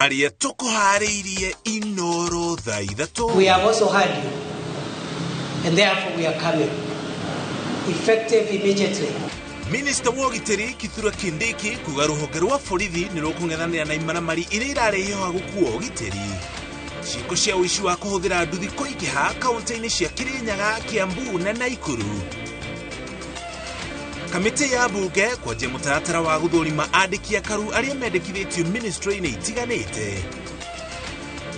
Marĩa tũkũharĩirie Inoro thaa 3. We have also heard you, and therefore we are coming, effective immediately. Minista wa ũgitĩri Kithure Kindiki kuga rũhonge rwa borithi nĩ rũkũng'ethanĩra na imaramari iria irarehe ũhagũku wa ũgitĩri. Ciĩko cia ũici wa kũhũthĩra nduthi kũingĩha kaunti-inĩ cia Kirinyaga, Kiambu na Naikuru. Kamĩtĩ ya mbunge kwanjia mũtaratara wa gũthũrima andĩki akaru arĩa mendekithĩtio ministry-inĩ itiganĩte.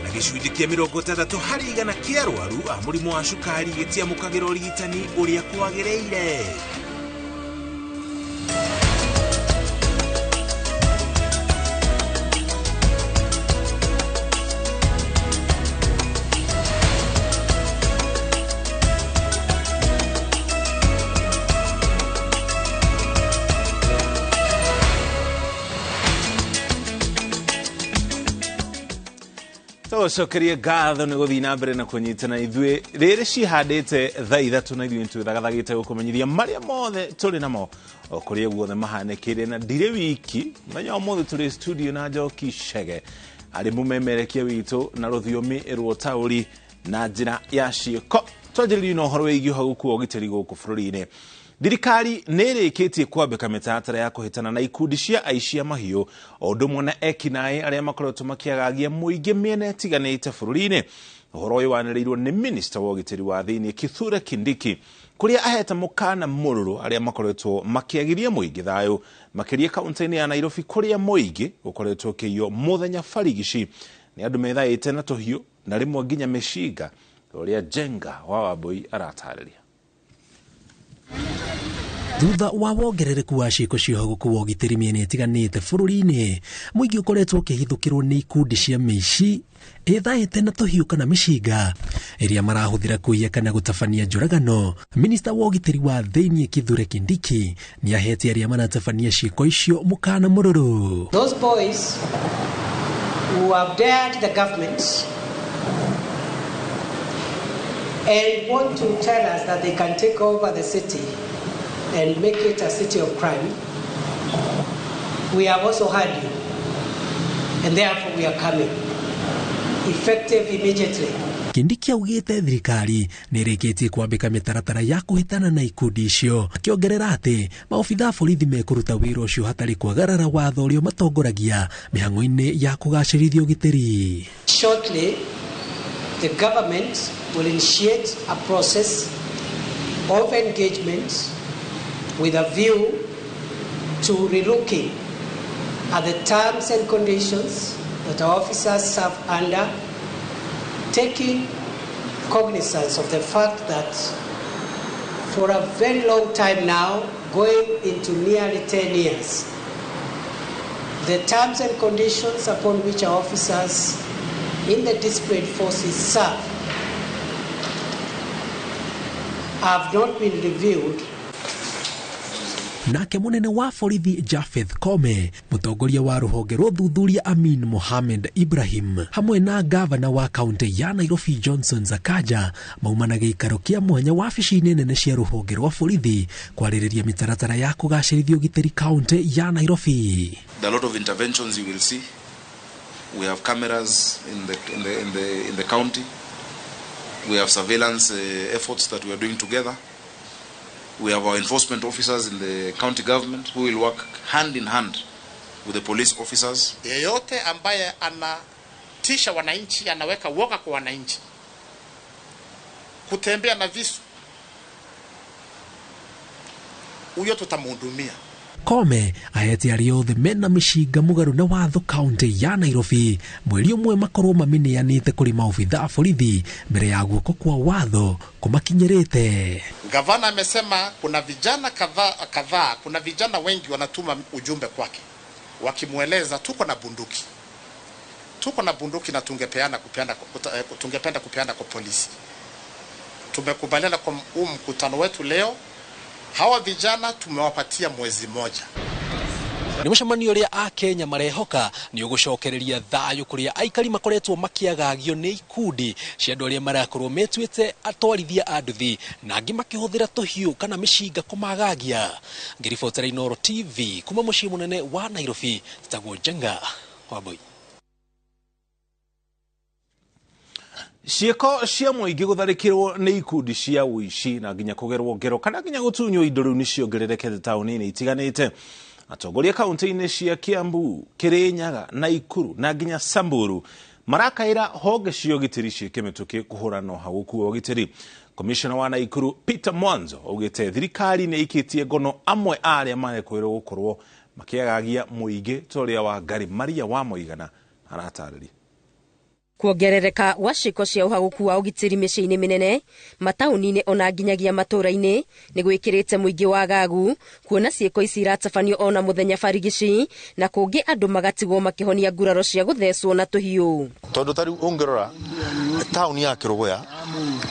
Na gĩcunjĩ kĩa 60% kĩa arwaru a mũrimũ wa cukari gĩtiamũkagĩra ũrigitani ũrĩa kwagĩrĩire. Tũgũcokerie ngatho nĩ gũthiĩ na mbere na kũnyitana ithuĩ rĩrĩ cihandĩte thaa 3 na ithuĩ nĩtwĩthagathagĩte gũkũmenyithia marĩa mothe tũrĩ namo o kũrĩa guothe mahanĩkĩire na ndirĩ wiki mũthenya wa ũmũthĩ tũrĩ studio na Njoki Chege arĩ mũmemerekia witũ na rũthiomi rwa ũtaũri na njĩra ya ciĩko. Twanjĩrĩrie na ũhoro wĩgiĩ ũhagũku wa ũgitĩri gũkũ bũrũri-inĩ. Thirikari nĩ ĩrĩkĩtie kwambĩka mĩtaratara ya kũhĩtana na ikundi cia aici a mahiũ o ũndũ ũmwe na ekinaĩ arĩa makoretwo makĩagagia mũingĩ mĩena ĩtiganĩte bũrũri-inĩ. Ũhoro ũyũ wanĩrĩirwo nĩ minista wa ũgitĩri wa thĩinĩ Kithure Kindiki kũrĩa ahete mũkana mũrũrũ arĩa makoretwo makĩagiria mũingĩ thayũ makĩria kaunti-inĩ ya Nairobi kũrĩa mũingĩ ũkoretwo ũkĩiywo mũthenya barigici nĩ andũ methaĩte na tũhiũ na rĩmwe nginya mĩcinga ũrĩa Njenga wa Wambui aratarĩria. Thutha wa wongerereku wa ciĩko cia ũhagũku wa ũgitĩri mĩena ĩtiganĩte bũrũri-inĩ, mũingĩ ũkoretwo ũkĩhithũkĩrwo nĩ ikundi cia mĩici ĩthaĩte na tũhiũ kana mĩcinga ĩrĩa marahũthĩra kũiya kana gũtabania njũragano. Minista wa ũgitĩri wa thĩinĩ Kithure Kindiki nĩ ahete arĩa maratabania ciĩko icio mũkana mũrũrũ. Those boys who have dared the government and want to tell us that they can take over the city and make it a city of crime, we have also heard you, and therefore we are coming, effective immediately. Kindiki augĩte thirikari nĩ ĩrĩkĩtie kwambĩka mĩtaratara ya kũhĩtana na ikundi icio, akĩongerera atĩ maobitha a borithi mekũruta wĩra ũcio hatarĩ kwagarara watho ũrĩa matongoragia mĩhang'o-inĩ ya kũgacĩrithia ũgitĩri. Shortly, the government will initiate a process of engagement with a view to relooking at the terms and conditions that our officers serve under, taking cognizance of the fact that for a very long time now, going into nearly 10 years, the terms and conditions upon which our officers in the disciplined forces serve have not been reviewed. Nake munene wa borithi Japheth Kome, mũtongoria wa rũhonge rwa ũthuthuria Amin Mohamed Ibrahim, hamwe na gavana wa kaunti ya Nairobi Johnson Sakaja, mauma na gĩikaro kĩa mwanya wabici-inĩ nene cia rũhonge rwa borithi kwarĩrĩria mĩtaratara ya kũgacĩrithia ũgitĩri kaunti ya Nairobi. There are a lot of interventions you will see. We have cameras in the county. We have surveillance efforts that we are doing together. We have our enforcement officers in the county government who will work hand in hand with the police officers. Yeyote ambaye anatisha wananchi, anaweka woga kwa wananchi, kutembea na visu, huyo tutamhudumia. Kome ahete arĩa othe mena mĩcinga mũgarũ na watho kaunti ya Nairobi mweri ũmwe makorwo mamĩneanĩte kũrĩ maobitha a borithi mbere ya guoko kwa watho kũmakinyĩrĩte. Gavana amesema kuna vijana kadhaa, kuna vijana wengi wanatuma ujumbe kwake wakimueleza tuko na bunduki, tuko na bunduki na tungependa kupeana kwa polisi. Tumekubaliana kwa huu mkutano wetu leo, hawa vijana tumewapatia mwezi moja. Nĩ mũcemanio ũrĩa Akenya marehoka nĩ ũgũcokereria thayũ kũrĩa aikari makoretwo makĩagagio nĩ ikundi cia andũ arĩa marakorwo metuĩte atwarithia a nduthi na angĩ makĩhũthĩra tũhiũ kana mĩcinga kũmagagia. Ngĩribotera Inooro TV kuma mũciĩ mũnene wa Nairobi, njĩtagwo Njenga Wambui. Ciĩko cia mũingĩ gũtharĩkĩrwo nĩ ikundi cia ũici na nginya kũgerwo ngero kana nginya gũtunywo indo rĩu nĩciongererekete taũni-inĩ itiganĩte. Atongoria kaunti-inĩ cia Kiambu, Kirinyaga, Naikuru na nginya Samburu marakaĩra honge cia ũgitĩri ciĩke mĩtũkĩ kũhũrana ũhagũku wa ũgitĩri. Komishona wa Naikuru Peter Mwanzo augĩte thirikari nĩ ĩikĩtie ngono amwe a arĩa marekwĩrwo gũkorwo makĩagagia mũingĩ ta ũrĩa wa Ngari Maria wa Mũigana aratarĩria. Kuongerereka gwa ciĩko cia ũhagũku wa ũgitĩri mĩciĩ-inĩ mĩnene, mataũni-inĩ ona nginyagia matũũra-inĩ nĩ gwĩkĩrĩte mũingĩ wa gagu kuona ciĩko ici iratabanio ona mũthenya barigici na kũngĩ andũ magatigwo makĩhonia nguraro cia gũthecwo na tũhiũ. Tondũ ta rĩu ũngĩrora taũni ya Kĩrũgũya,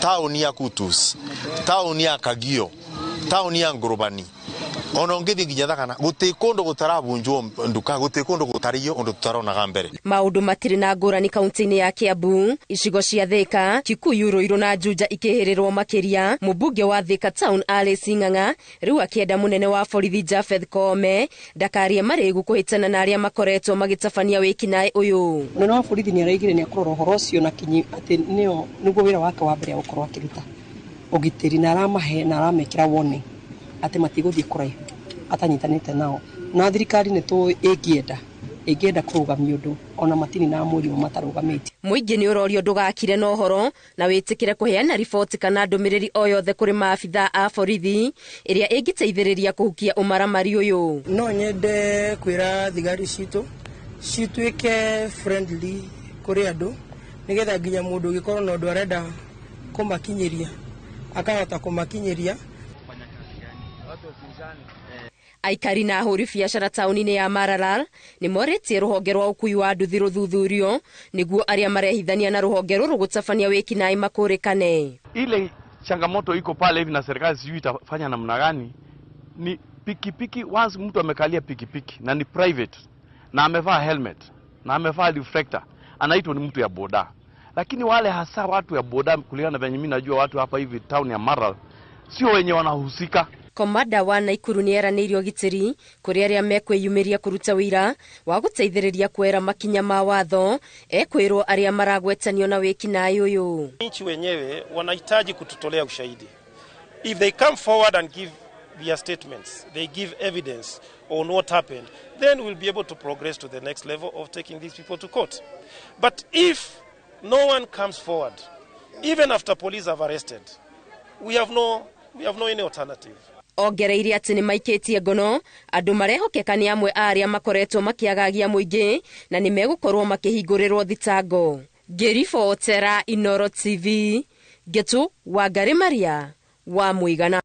taũni ya Kutus, taũni ya Kagio, taũni ya Ngũrũbani, ona ũngĩthiĩ nginya Thagana gũtirĩ kũndũ gũtarabunjwo nduka, gũtirĩ kũndũ gũtarĩio ũndũ tũtaronaga mbere. Maũndũ matirĩ na ngũrani kaunti-inĩ ya Kiambu, icigo cia Thika, Kikuyu, Ruiru na Juja ikĩhĩrĩrwo makĩria. Mũmbunge wa Thika Town Alice Ng'ang'a rĩu akĩenda mũnene wa borithi Japheth Koome ndakarie marĩgu kũhĩtana na arĩa makoretwo magĩtabania wĩkinaĩ ũyũ. Mũnene wa borithi nĩ araigire nĩ akũrora ũhoro ũcio na kinyi atĩ nĩo nĩguo wĩra wake wa mbere gũkorwo akĩruta ũgitĩri na aramahe na aramekĩra warning atĩ matigũthiĩ kũraihu atanyitanĩte nao na thirikari nĩ tũĩ ĩngĩenda kũrũgamia ũndũ ona matini na mweri ũmwe matarũgamĩtie. Mũingĩ nĩ ũrorio ndũgakire na ũhoro na wĩtĩkĩre kũheana riboti kana ndũmĩrĩri o yothe kũrĩ maabithaa a borithi ĩrĩa ĩngĩteithĩrĩria kũhukia ũmaramari ũyũ. No nyende kwĩra thigari citũ cituĩke friendly kũrĩ andũ nĩgetha nginya mũndũ ũngĩkorwo na ũndũ arenda kũmakinyĩria akahota kũmakinyĩria. Aikari na ahũri biacara taũni-inĩ ya Maralal nĩ morĩtie rũhonge rwa ũkui wa nduthi rũthuthurio nĩguo arĩa marehithania na rũhonge rũrũ gũtabania wĩkinaĩ makũrĩkane. Ile changamoto iko pale hivi na serikali sijui itafanya namna gani ni pikipiki. Once mtu amekalia pikipiki na ni private na amevaa helmet na amevaa reflector, anaitwa ni mtu ya boda. Lakini wale hasa watu ya boda, kulingana na venye mimi najua watu hapa hivi town ya Maralal sio wenye wanahusika. Komanda wa Naikuru nĩ eranĩire ũgitĩri kũrĩ arĩa mekwĩyumĩria kũruta wĩra wa gũteithĩrĩria kuoera makinya ma watho ekwĩrwo arĩa maragwetanio na wĩkinaĩ ũyũ. Nchi wenyewe wanahitaji kututolea ushahidi. If they come forward and give their statements, they give evidence on what happened, then we'll be able to progress to the next level of taking these people to court. But if no one comes forward, even after police have arrested, we have no any alternative. Ongereire atĩ nĩ maikĩtie ngono andũ marehokeka nĩ amwe a arĩa makoretwo makĩagagia mũingĩ na nĩ megũkorwo makĩhingũrĩrwo thitango. Ngĩribotera Inoro TV, Ngetu Wangari Maria wa Mũigana.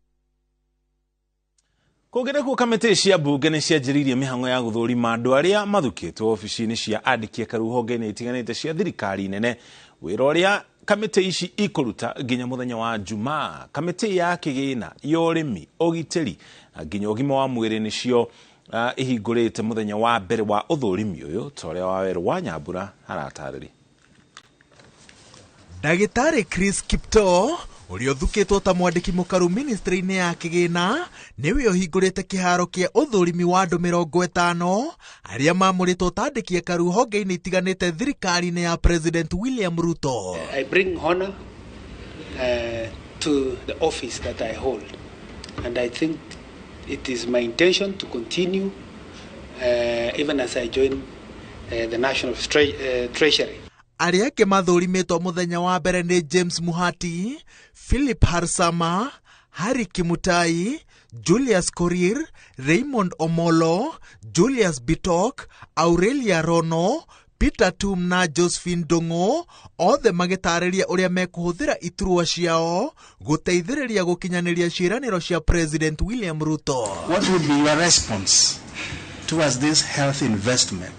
Kũngĩ nakuo kamĩtĩ cia mbunge nĩ cianjĩrĩirie mĩhang'o ya gũthũrima andũ arĩa mathukĩtwo obici-inĩ cia andĩki akaru honge-inĩ itiganĩte cia thirikari nene. Wĩra ũrĩa kamĩtĩ ici ikũruta nginya mũthenya wa Jumaa. Kamĩtĩ ya kĩgĩna, ya ũrĩmi, ũgitĩri na nginya ũgima wa mwĩrĩ nĩcio ihingũrĩte mũthenya wa mbere wa ũthũrimi ũyũ ta ũrĩa Wawerũ wa Nyambura aratarĩria. Ndagĩtarĩ Chris Kiptoo ũrĩa ũthukĩtwo ta mwandĩki mũkaru ministry-inĩ ya kĩgĩna nĩwe ũhingũrĩte kĩharo kĩa ũthũrimi wa andũ 50 arĩa mamũrĩtwo ta andĩki akaru honge-inĩ itiganĩte thirikari-inĩ ya President William Ruto. I bring honor to the office that I hold, and I think it is my intention to continue even as I join the National Treasury. Arĩa angĩ mathũrimĩtwo mũthenya wa mbere nĩ James Muhati, Philip Harsama, Harry Kimutai, Julius Korir, Raymond Omolo, Julius Bitok, Aurelia Rono, Peter Tum na Josephine Ndung'u, othe magĩtarĩria ũrĩa mekũhũthĩra iturwa ciao gũteithĩrĩria gũkinyanĩria ciĩranĩro cia President William Ruto. What would be your response towards this health investment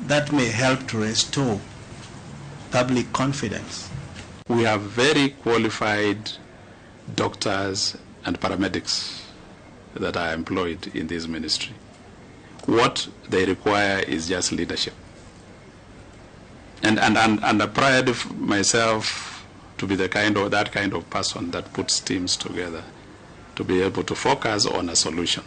that may help to restore public confidence? We have very qualified doctors and paramedics that are employed in this ministry. What they require is just leadership. And I pride myself to be that kind of person that puts teams together to be able to focus on a solution.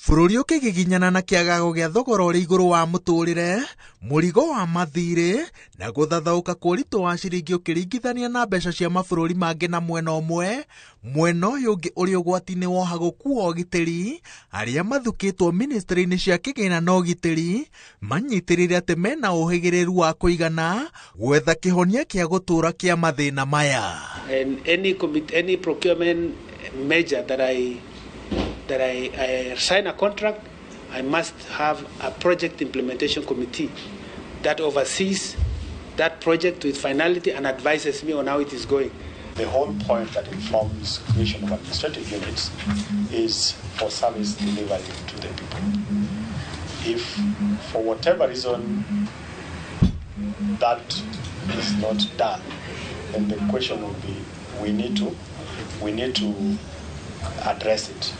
Bũrũri ũkĩgiginyana na kĩagago gĩa thogora ũrĩ igũrũ wa mũtũrĩre, mũrigo wa mathirĩ na gũthathaũka kwa ũritũ wa ciringi ũkĩringithania na mbeca cia mabũrũri mangĩ na mwena ũmwe, mwena ũyũ ũngĩ ũrĩ ũgwati-inĩ wohagũku wa ũgitĩri, arĩa mathukĩtwo ministry-inĩ cia kĩgĩna na ũgitĩri manyitĩrĩire atĩ mena ũhĩgĩrĩru wa kũigana gwetha kĩhonia kĩa gũtũũra kĩa mathĩna maya. And any procurement measure that I sign a contract, I must have a project implementation committee that oversees that project with finality and advises me on how it is going. The whole point that informs creation of administrative units is for service delivery to the people. If for whatever reason that is not done, then the question will be we need to address it.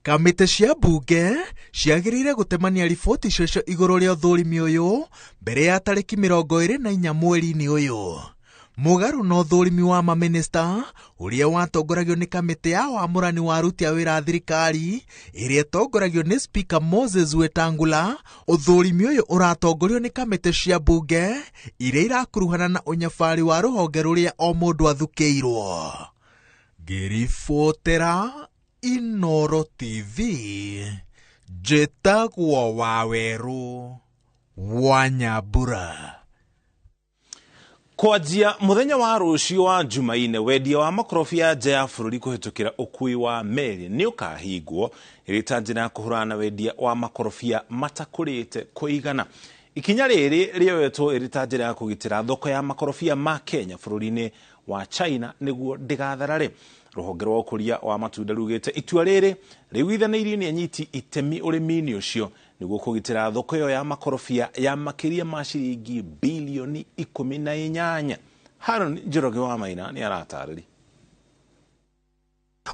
Kamĩtĩ cia mbunge ciagĩrĩire gũtemania riboti ciacio igũrũ rĩa ũthũrimi ũyũ mbere ya tarĩki 24 mweri-inĩ ũyũ. Mũgarũ na ũthũrimi wa mamĩnĩsta ũrĩa watongoragio nĩ kamĩtĩ ya wamũrani wa aruti a wĩra a thirikari ĩrĩa ĩtongoragio nĩ Speaker Moses Wetangula, ũthũrimi ũyũ ũratongorio nĩ kamĩtĩ cia mbunge iria irakuruhana na ũnyabari wa rũhonge rũrĩa o mũndũ athukĩirwo. Ngĩribotera Inoro TV, njĩtagwo Wawerũ wa Nyambura. Kwanjia muthenya wa rũciũ wa Jumaine, wendia wa makorobia nja ya bũrũri kũhĩtũkĩra ũkui wa meri nĩ ũkahingwo ĩrĩ ta njĩra ya kũhũrana na wendia wa makorobia matakũrĩte kũigana. Ikinya rĩrĩ rĩoetwo ĩrĩ ta njĩra ya kũgitĩra thoko ya makorobia ma Kenya bũrũri-inĩ wa China nĩguo ndĩgatharare. Rũhonge rwa ũkũria wa matunda rugĩte itua rĩrĩ rĩiguithanĩirio nĩ anyiti itemi ũrĩmi-inĩ ũcio nĩguo kũgitĩra thoko ĩyo ya makorobia ya makĩria ma ciringi bilioni 18. Haron Njoroge wa Maina nĩ aratarĩria.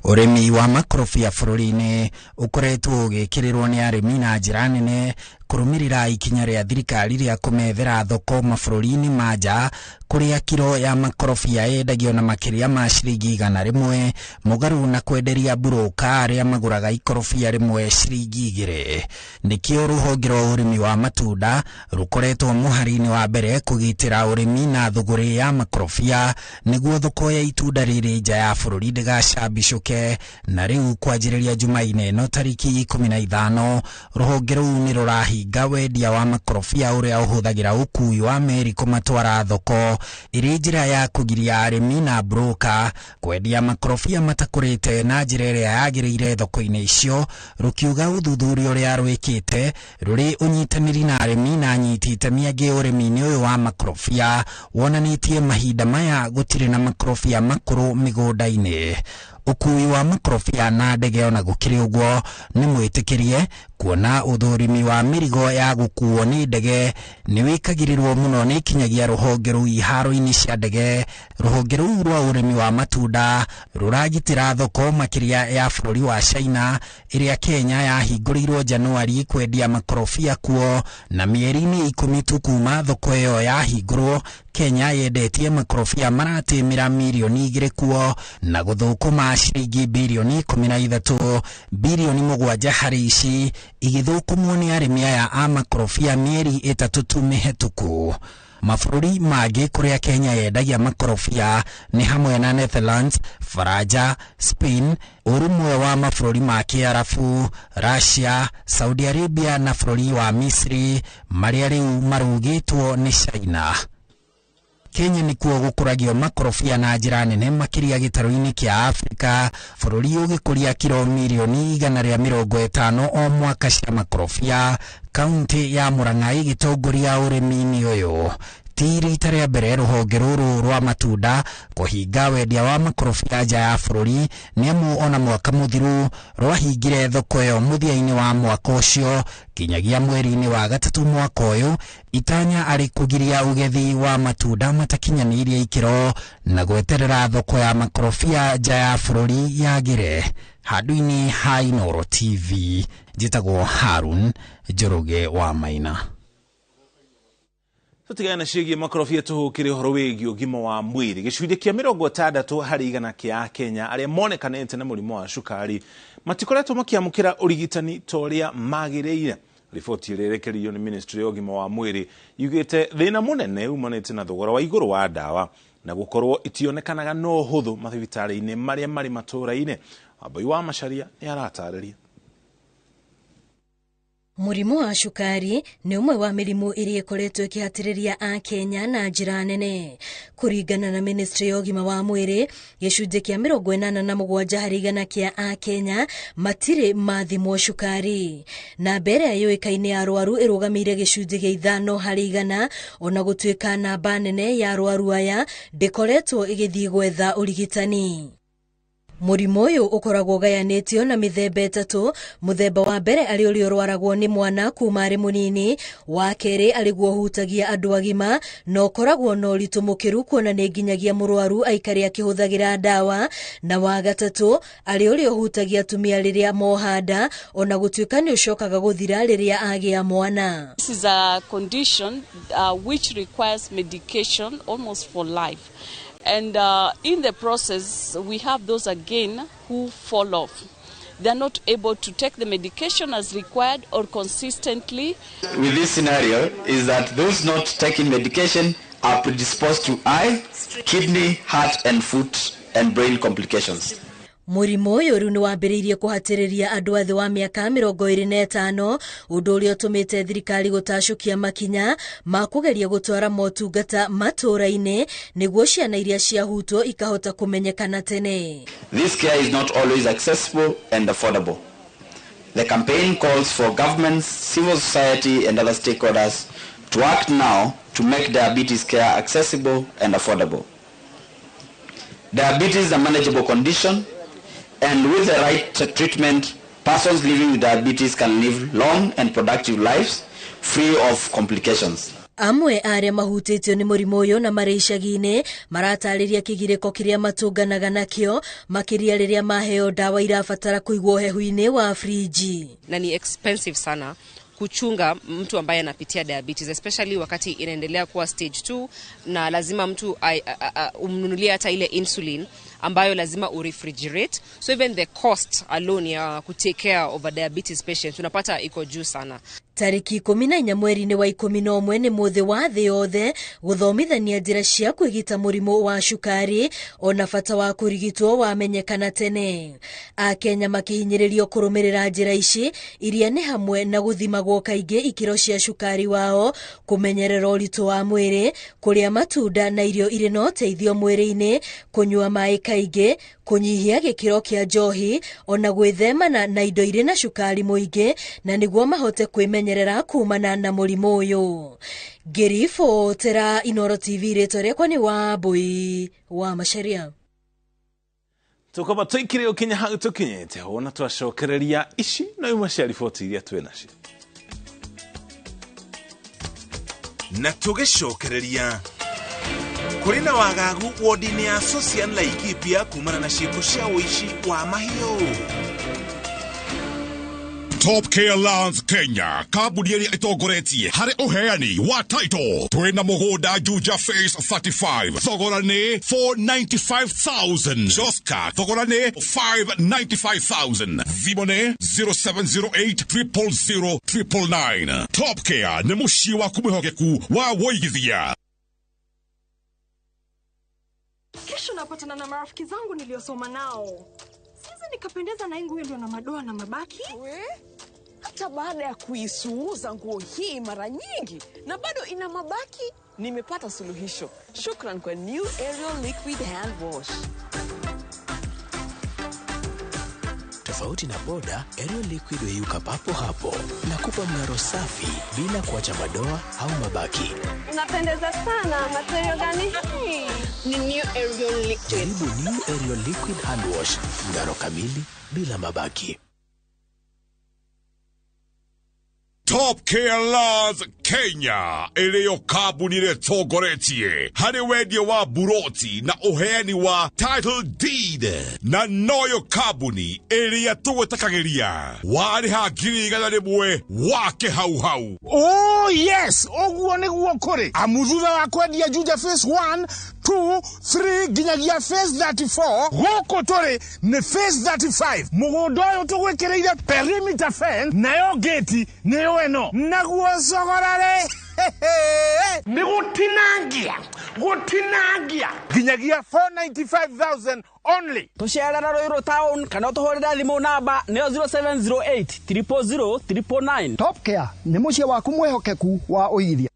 Ũrĩmi wa makorobia bũrũri-inĩ ũkoretwo ũgĩkĩrĩrwo nĩ arĩmi na njĩra nene kũrũmĩrĩra ikinya rĩa thirikari rĩa kũmethera thoko mabũrũri-inĩ ma nja kũrĩa kiro ya makorobia yendagio na makĩria ma ciringi 100 mũgarũ na kwenderia mburũka arĩa magũraga ikorobia rĩmwe ciringi 2. Nĩkĩo rũhonge rwa ũrĩmi wa matunda rũkoretwo mũhari-inĩ wa mbere kũgitĩra ũrĩmi na thũgũrĩ ya makorobia nĩguo thoko ya itunda rĩrĩ nja ya bũrũri ndĩgacambicũke. Na rĩu kwanjĩrĩria Jumaine ĩno tarĩki 15 rũhonge rũu nĩ rũrahinga wendia wa makorobia ũrĩa ũhũthagĩra ũkui wa meri kũmatwara thoko ĩrĩ njĩra ya kũgiria arĩmi na broka kwendia makorobia matakũrĩte na njĩra ĩrĩa yagĩrĩire thoko-inĩ icio, rũkiuga ũthuthuria ũrĩa rwĩkĩte rũrĩ ũnyitanĩri na arĩmi na anyiti itemi angĩ ũrĩmi-inĩ ũyũ wa makorobia wonanĩtie mahinda maya gũtirĩ na makorobia makũrũ mĩgũnda-inĩ. Ũkui wa makorobia na ndege ona gũkĩrĩ ũguo nĩ mwĩtĩkĩrie kuona ũthũrimi wa mĩrigo ya gũkuo nĩ ndege nĩ wĩkagĩrĩrwo mũno nĩ kinyagia rũhonge rũu iharo-inĩ cia ndege. Rũhonge rũu rwa ũrĩmi wa matunda rũragitĩra thoko makĩria ya bũrũri wa China ĩrĩa Kenya yahingũrĩirwo Januari kwendia makorobia kuo, na mĩeri-inĩ 10 tu kuma thoko ĩyo yahingũrwo Kenya yendetie makorobia maratĩmĩra mirioni 2 kuo na gũthũkũma ciringi bilioni 13, bilioni 7 harĩ ici igĩthũkũmwo nĩ arĩmi aya a makorobia mĩeri 3 tu mĩhetũku. Mabũrũri mangĩ kũrĩa Kenya yendagia makorobia nĩ hamwe na Netherlands, Faranja, Spain, ũrũmwe wa mabũrũri ma Kĩarabu, Russia, Saudi Arabia na bũrũri wa Misri marĩa rĩu marũgĩtwo nĩ China. Kenya nĩkuo gũkũragio makorobia na njĩra nene makĩria gĩtarũ-inĩ kĩa Afrika, bũrũri ũgĩkũria kiro mirioni 150 o mwaka cia makorobia, kaunti ya Murang'a ĩgĩtongoria ũrĩmi-inĩ ũyũ. Ti rita rĩa mbere rũhonge rũrũ rwa matunda kũhinga wendia wa makorobia nja ya bũrũri, nĩamu ona mwaka mũthiru rwahingire thoko ĩyo mũthia-inĩ wa mwaka ũcio kinyagia mweri-inĩ wa 3 mwaka ũyũ, itanya arĩ kũgiria ũgethi wa matunda matakinyanĩirie ikĩro na gweterera thoko ya makorobia nja ya bũrũri yagĩre. Handũ-inĩ ha Inoro TV, njĩtagwo Harun Njoroge wa Maina. Tutigane na ciĩgiĩ makorobia tũhũkĩre ũhoro wĩgiĩ ũgima wa mwĩrĩ. Gĩcunjĩ kĩa 60% kĩa Akenya arĩa monekanĩte na mũrimũ wa cukari matikoretwo makĩamũkĩra ũrigitani ta ũrĩa magĩrĩire. Riboti ĩrĩa ĩrekereirio nĩ ministry ya ũgima wa mwĩrĩ yugĩte thĩna mũnene umanĩte na thogora wa igũrũ wa ndawa na gũkorwo itionekanaga na ũhũthũ mathibitarĩ-inĩ marĩa marĩ matũũra-inĩ. Wambui wa Macharia nĩ aratarĩria. Mũrimũ wa cukari nĩ ũmwe wa mĩrimũ ĩrĩa ĩkoretwo ĩkĩhatĩrĩria Akenya na njĩra nene. Kũringana na Ministry ya ũgima wa mwĩrĩ, gĩcunjĩ kĩa 87% kĩa Akenya matirĩ mathimwo cukari. Namba ĩrĩa yũĩkaine ya arwaru ĩrũgamĩire gĩcunjĩ kĩa 5%, ona gũtuĩka namba nene ya arwaru aya ndĩkoretwo ĩgĩthiĩ gwetha ũrigitani. Mũrimũ ũyũ ũkoragwo ũgayanĩtio na mĩthemba ĩtatũ. Mũthemba wa mbere arĩ ũrĩa ũrwaragwo nĩ mwana kuma arĩ mũnini, wa kerĩ arĩ guo ũhutagia andũ agima na ũkoragwo na ũritũ mũkĩru kuona nĩ nginyagia mũrwaru aikare akĩhũthagĩra ndawa, na wa gatatũ arĩ ũrĩa ũhutagia atumia rĩrĩa moha nda ona gũtuĩka nĩ ũcokaga gũthira rĩrĩa agĩa mwana. This is a condition which requires medication almost for life. And in the process, we have those again who fall off. They are not able to take the medication as required or consistently. With this scenario is that those not taking medication are predisposed to eye, kidney, heart and foot and brain complications. Mũrimũ ũyũ rĩu nĩ wambĩrĩirie kũhatĩrĩria andũ a thĩ wa mĩaka 25, ũndũ ũrĩa ũtũmĩte thirikari gũtacũkia makinya ma kũgeria gũtwara motungata matũũra-inĩ nĩguo ciana iria ciahutwo ikahota kũmenyekana tene. This care is not always accessible and affordable. The campaign calls for governments, civil society and other stakeholders to act now to make diabetes care accessible and affordable. Diabetes is a manageable condition, and with the right treatment, persons living with diabetes can live long and productive lives free of complications. Amwe arĩa mahutĩtio nĩ mũrimũ ũyũ na marĩ icagi-inĩ maratarĩria kĩgirĩko kĩrĩa matũnganaga nakĩo makĩria rĩrĩa maheo ndawa irabatara kũigwo hehu-inĩ wa friji. Na ni expensive sana kuchunga mtu ambaye anapitia diabetes, especially wakati inaendelea kuwa stage 2, na lazima mtu umnunulie hata ile insulin ambayo lazima urefrigerate. So even the cost alone ya kutake care of a diabetes patient unapata iko juu sana. Tariki 14 mweri-inĩ wa 11 nĩ mũthĩ wa thĩ yothe gũthomithania njĩra cia kwĩgita mũrimũ wa cukari ona bata wa kũrigitwo wamenyekana tene. Akenya makĩhinyĩrĩrio kũrũmĩrĩra njĩra ici iria nĩ hamwe na gũthimagwo kaingĩ ikĩro cia cukari wao, kũmenyerera ũritũ wa mwĩrĩ, kũrĩa matunda na irio irĩ na ũteithio mwĩrĩ-inĩ, kũnyua maĩ kaingĩ, kũnyihia gĩkĩro kĩa njohi ona gwĩthemana na indo irĩ na cukari mũingĩ na nĩguo mahote kwĩmenyerera kumana na mũrimũ ũyũ. Ngĩribotera Inooro TV, rĩtwa rĩakwa nĩ Wambui wa Macharia. Tukoba tũikire ũkinya hau tũkinyĩte ona twacokereria ici no imwe cia riboti iria twĩ nacio. Na tũgĩcokereria kũrĩ na wagagu wodi-inĩ ya Sosian Laikipia kumana na ciĩko cia ũici wa mahiũ. Top Care Lands Kenya, kambuni ĩrĩa ĩtongoretie harĩ ũheani wa title. Twĩna mũgũnda Juja Phase 35, thogora nĩ 495,000. Joska, thogora nĩ 595,000. Thimũ nĩ 0708 000 999. Top Care nĩ mũciĩ waku mwĩhokeku wa wũigithia. Kesho napatana na marafiki zangu niliosoma nao. Siwezi nikapendeza na nguo ndio na madoa na mabaki. We? Hata baada ya kuisuuza nguo hii mara nyingi na bado ina mabaki, nimepata suluhisho. Shukran kwa New Ariel Liquid Hand Wash. Tofauti na boda, Ariel Liquid huyuka papo hapo na kupa mng'aro safi bila kuacha madoa au mabaki. Unapendeza sana, material gani hii? Ni New Ariel Liquid. Jaribu New Ariel Liquid Hand Wash, mng'aro kamili bila mabaki. Top Care Lands Kenya ĩrĩyo kambuni ĩrĩa ĩtongoretie harĩ wendia wa buroti na ũheani wa title deed, na noyo kambuni ĩrĩa tũgwĩtakagĩria warĩha 100,000 wake hau hau. Oh yes, ũguo nĩguo kũrĩ, amu thutha wa kwendia Juja phase 1, 2, 3 nginyagia phase 34, gũkũ tũrĩ nĩ phase 35. Mũgũnda ũyũ tũgwĩkĩrĩire perimeter fence, nayo ngĩti nĩyo ĩno, naguo cogora rĩ nĩ gũtinangia gũtinangia nginyagia 495,000 only. Tũcerera Ruiru town kana ũtũhũrĩre thimũ namba nĩyo 0708 000 999. Top Care nĩ mũciĩ waku mwĩhokeku wa ũigithia.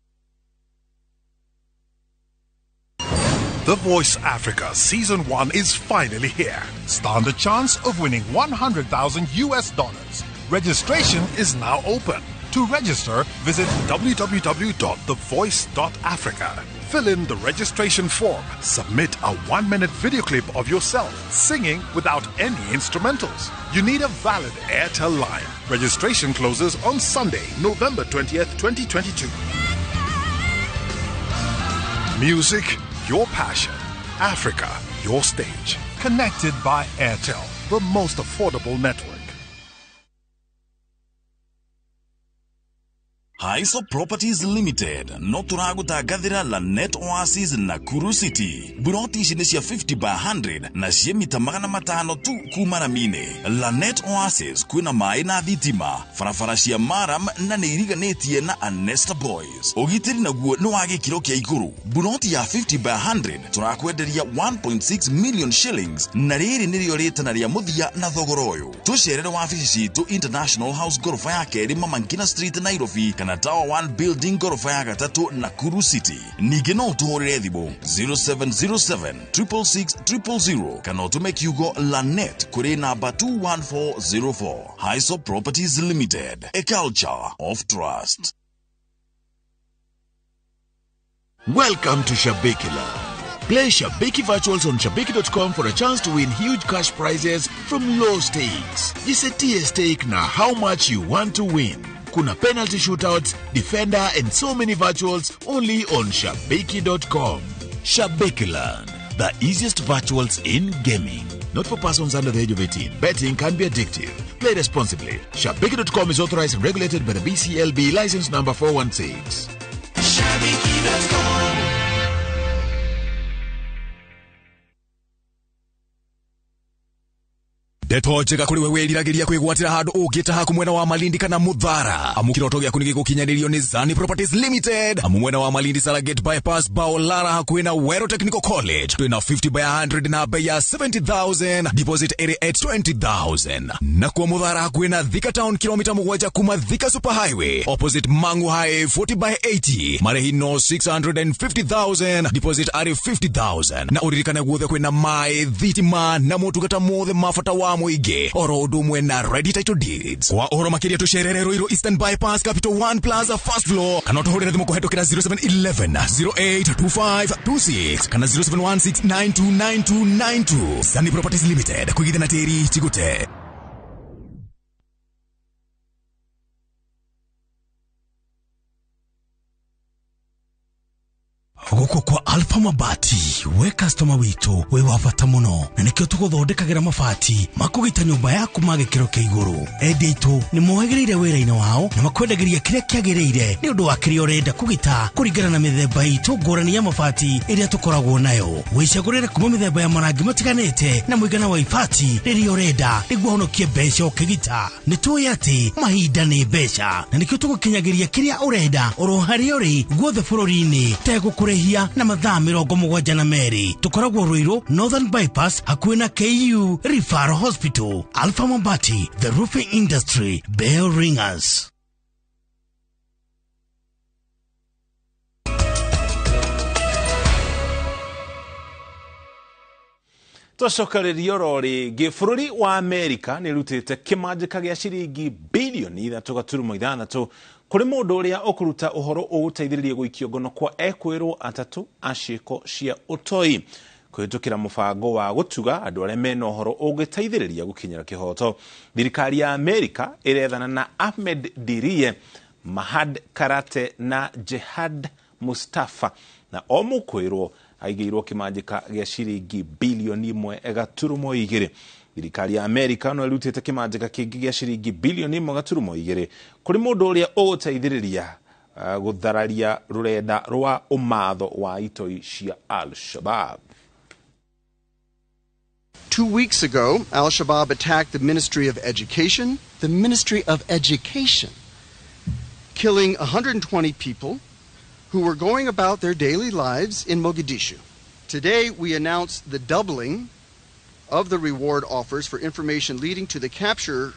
The Voice Africa Season 1 is finally here. Stand a chance of winning $100,000 US. Registration is now open. To register, visit www.thevoice.africa. Fill in the registration form. Submit a 1-minute video clip of yourself singing without any instrumentals. You need a valid Airtel line. Registration closes on Sunday, November 20th, 2022. Music, your passion. Africa, your stage. Connected by Airtel, the most affordable network. Haiso Properties Limited no tũragũtangathĩra Lanet Oasis Nakuru City. Buroti ici nĩ cia 50 by 100 na cie mita 500 tu kuma rami-inĩ. Lanet Oasis kwĩna maĩ na thitima, barabara cia maram na nĩ iriganĩtie na Anesta Boys. Ũgitĩri naguo nĩ wa gĩkĩro kĩa igũrũ. Buroti ya 50 by 100 tũrakwenderia 1.6 million shillings, na rĩrĩ nĩrĩo rĩtana rĩa mũthia na thogora ũyũ. Tũcerere wabici citũ International House gorofa ya kerĩ Mama Ngina Street Nairobi, kana Tower 1 Building gorofa ya gatatũ Nakuru City. Ningĩ no ũtũhũrĩre thimũ 0707 666 000 kana ũtũme kiugo Lanet kũrĩ namba 21404. Haiso Properties Limited, a culture of trust. Welcome to Shabiki Land. Play Shabiki Virtuals on Shabiki.com for a chance to win huge cash prizes from low stakes. Jisetie stake na how much you want to win. Kuna penalty shootouts, defender, and so many virtuals only on Shabiki.com. Shabiki Land, the easiest virtuals in gaming. Not for persons under the age of 18. Betting can be addictive. Play responsibly. Shabiki.com is authorized and regulated by the BCLB, license number 416. Shabiki.com. Ndeto njega kũrĩ we wĩriragĩria kwĩgwatĩra handũ ũngĩta haku mwena wa Malindi kana Muthara, amu kĩroto gĩaku nĩ gĩgũkinyanĩrio nĩ Zani Properties Limited. Amu mwena wa Malindi Saragate Bypass Baolara hakuhĩ na Wero Technical College twĩna 50 by 100 na bei ya 70,000, deposit ĩrĩ at 20,000. Nakuo Muthara hakuhĩ na Thika Town, kilomita 7 kuma Thika Super Highway opposite Mangu High, 40 by 80, marĩhi no 650,000, deposit arĩ 50,000. Na ũririkane guothe kwĩna maĩ, thitima na motungata mothe ma bata wa mũingĩ, oro ũndũ ũmwe na ready title deeds. Kwa ũhoro makĩria tũcerere Ruiru Eastern Bypass Capital 1 Plaza first floor, kana ũtũhũrĩre thimũ kũhetũkĩra 0711 082526 kana 0716929292. Sani Properties Limited, kũigithia na tĩri ti gũte. Gũkũ kwa Alpha Mabati, we customer witũ wĩ wa bata mũno, na nĩkĩo tũgũthondekagĩra mabati makũgita nyũmba yaku ma gĩkĩro kĩa igũrũ. Endia aitũ nĩ mohĩgĩrĩire wĩra-inĩ wao na makwendagĩria kĩrĩa kĩagĩrĩire nĩ ũndũ wa kĩrĩa ũrenda kũgita kũringana na mĩthemba itũ ngũrani ya mabati ĩrĩa tũkoragwo nayo. Wĩcagũrĩre kuma mĩthemba ya marangi matiganĩte na mũigana wa ibati rĩrĩa ũrenda nĩguo ũhonokie mbeca ũkĩgita. Nĩ tũĩ atĩ mahinda nĩ mbeca, na nĩkĩo tũgũkinyagĩria kĩrĩa ũrenda oro harĩa ũrĩ guothe bũrũri-inĩ tegũkũrĩhia na mathaa 72. Tũkoragwo Ruiru Northern Bypass hakuhĩ na KU Referral Hospital. Alpha Mabati, the roofing industry bell ringers. Twacokereria oro rĩngĩ, bũrũri wa Amerika nĩ rutĩte kĩmanjĩka gĩa ciringi bilioni 3.6 kũrĩ mũndũ ũrĩa ũkũruta ũhoro ũgũteithĩrĩria gũikio ngono kwa ekwĩrwo atatũ a ciĩko cia ũtoi kũhĩtũkĩra mũbango wa gũtuga andũ arĩa mena ũhoro ũngĩteithĩrĩria gũkinyĩra kĩhoto. Thirikari ya Amerika ĩrethana na Ahmed Dirie Mahad Karate na Jehad Mustafa, na o mũkwĩrwo aigĩirwo kĩmanjĩka gĩa ciringi bilioni 1.2. Thirikari ya Amerika no ĩrutĩte kĩmanjĩka kĩngĩ gĩa ciringi bilioni 1.2 kũrĩ mũndũ ũrĩa ũgũteithĩrĩria gũthararia rũrenda rwa ũmatho wa itoi cia Al-Shabaab. 2 weeks ago, Al-Shabaab attacked the Ministry of Education, the Ministry of Education, killing 120 people who were going about their daily lives in Mogadishu. Today, we announce the doubling of the reward offers for information leading to the capture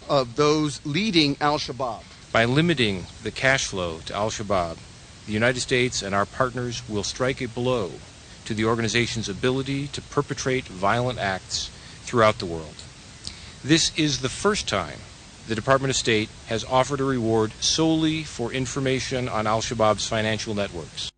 of those leading Al-Shabaab. By limiting the cash flow to Al-Shabaab, the United States and our partners will strike a blow to the organization's ability to perpetrate violent acts throughout the world. This is the first time the Department of State has offered a reward solely for information on Al-Shabaab's financial networks.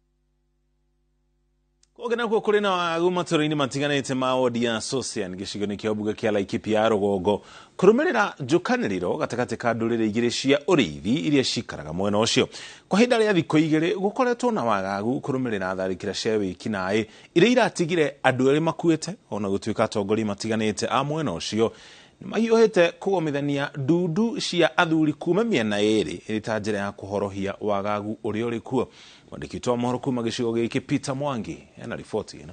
Kũngĩ nakuo kũrĩ na wagagu matũra-inĩ matiganĩte ma wodi ya Sosian gĩcigo-inĩ kĩa mbunge kĩa Laikipia ya rũgongo kũrũmĩrĩra njũkanĩrĩro gatagatĩ ka ndũrĩrĩ igĩrĩ cia ũrĩithi iria cikaraga mwena ũcio. Kwa ihinda rĩa thikũ igĩrĩ gũkoretwo na wagagu kũrũmĩrĩra tharĩkĩra cia wĩkinaĩ iria iratigire andũ erĩ makuĩte, ona gũtuĩka atongoria matiganĩte a mwena ũcio nĩmahiũhĩte kũgomithania ndundu cia athuri kuma mĩena ĩrĩ ĩrĩ ta njĩra ya kũhorohia wagagu ũrĩa ũrĩ kuo. Mwandĩki witũ wa mohoro kuma gĩcigo gĩkĩ Peter Mwangi ena riboti ĩno.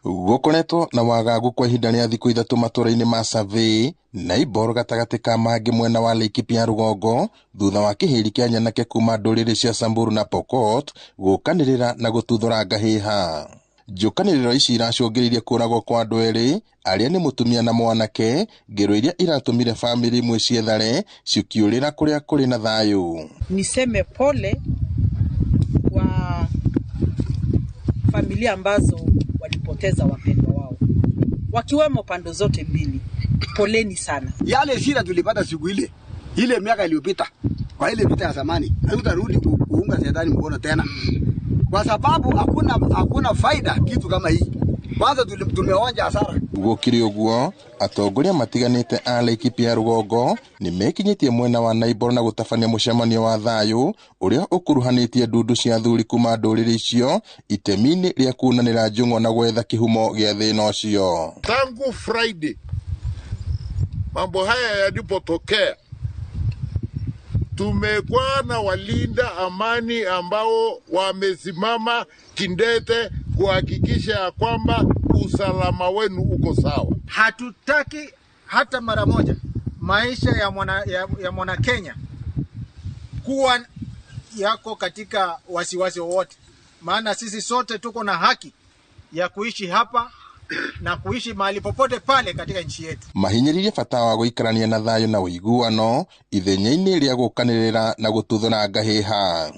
Gũkoretwo na wagagu kwa ihinda rĩa thikũ ithatũ matũra-inĩ ma Survey na Ibor gatagatĩ ka mangĩ mwena wa Laikipia ya rũgongo thutha wa kĩhĩri kĩa nyanake kuma ndũrĩrĩ cia Samburu na Pokot gũkanĩrĩra na gũtuthũra ngahĩha. Njũkanĩrĩro ici iracũngĩrĩirie kũragwo kwa andũ erĩ arĩa nĩ mũtumia na mwanake, ngero iria iratũmire bamĩrĩ imwe ciethare cikiũrĩra kũrĩa kũrĩ na thayũ. Niseme pole kwa familia ambazo walipoteza wapendwa wao, wakiwemo pande zote mbili. Poleni sana. Yale shida tulipata siku ile ile miaka iliyopita kwa ile vita ya zamani, hatutarudi kuunga shetani mkono tena, kwa sababu hakuna faida kitu kama hii. Kwanza tumeonja hasara. Gũkĩrĩ ũguo, atongoria matiganĩte a Laikipia ya rũgongo nĩmekinyĩtie mwena wa Naibor na gũtabania mũcemanio wa thayũ ũrĩa ũkuruhanĩtie ndundu cia athuri kuma ndũrĩrĩ icio itemi-inĩ rĩa kunanĩra njũng'wa na gwetha kĩhumo gĩa thĩna ũcio. Tangu Friday mambo haya yalipotokea, tumekuwa na walinda amani ambao wamesimama kindete kuhakikisha ya kwamba usalama wenu uko sawa. Hatutaki hata mara moja maisha ya mwana Kenya kuwa yako katika wasiwasi wowote, maana sisi sote tuko na haki ya kuishi hapa na kuishi mahali popote pale katika nchi yetu. Mahinyĩrĩrie bata wa gũikarania na thayũ na ũiguano ithenya-inĩ rĩa gũkanĩrĩra na gũtuthũra ngahĩha.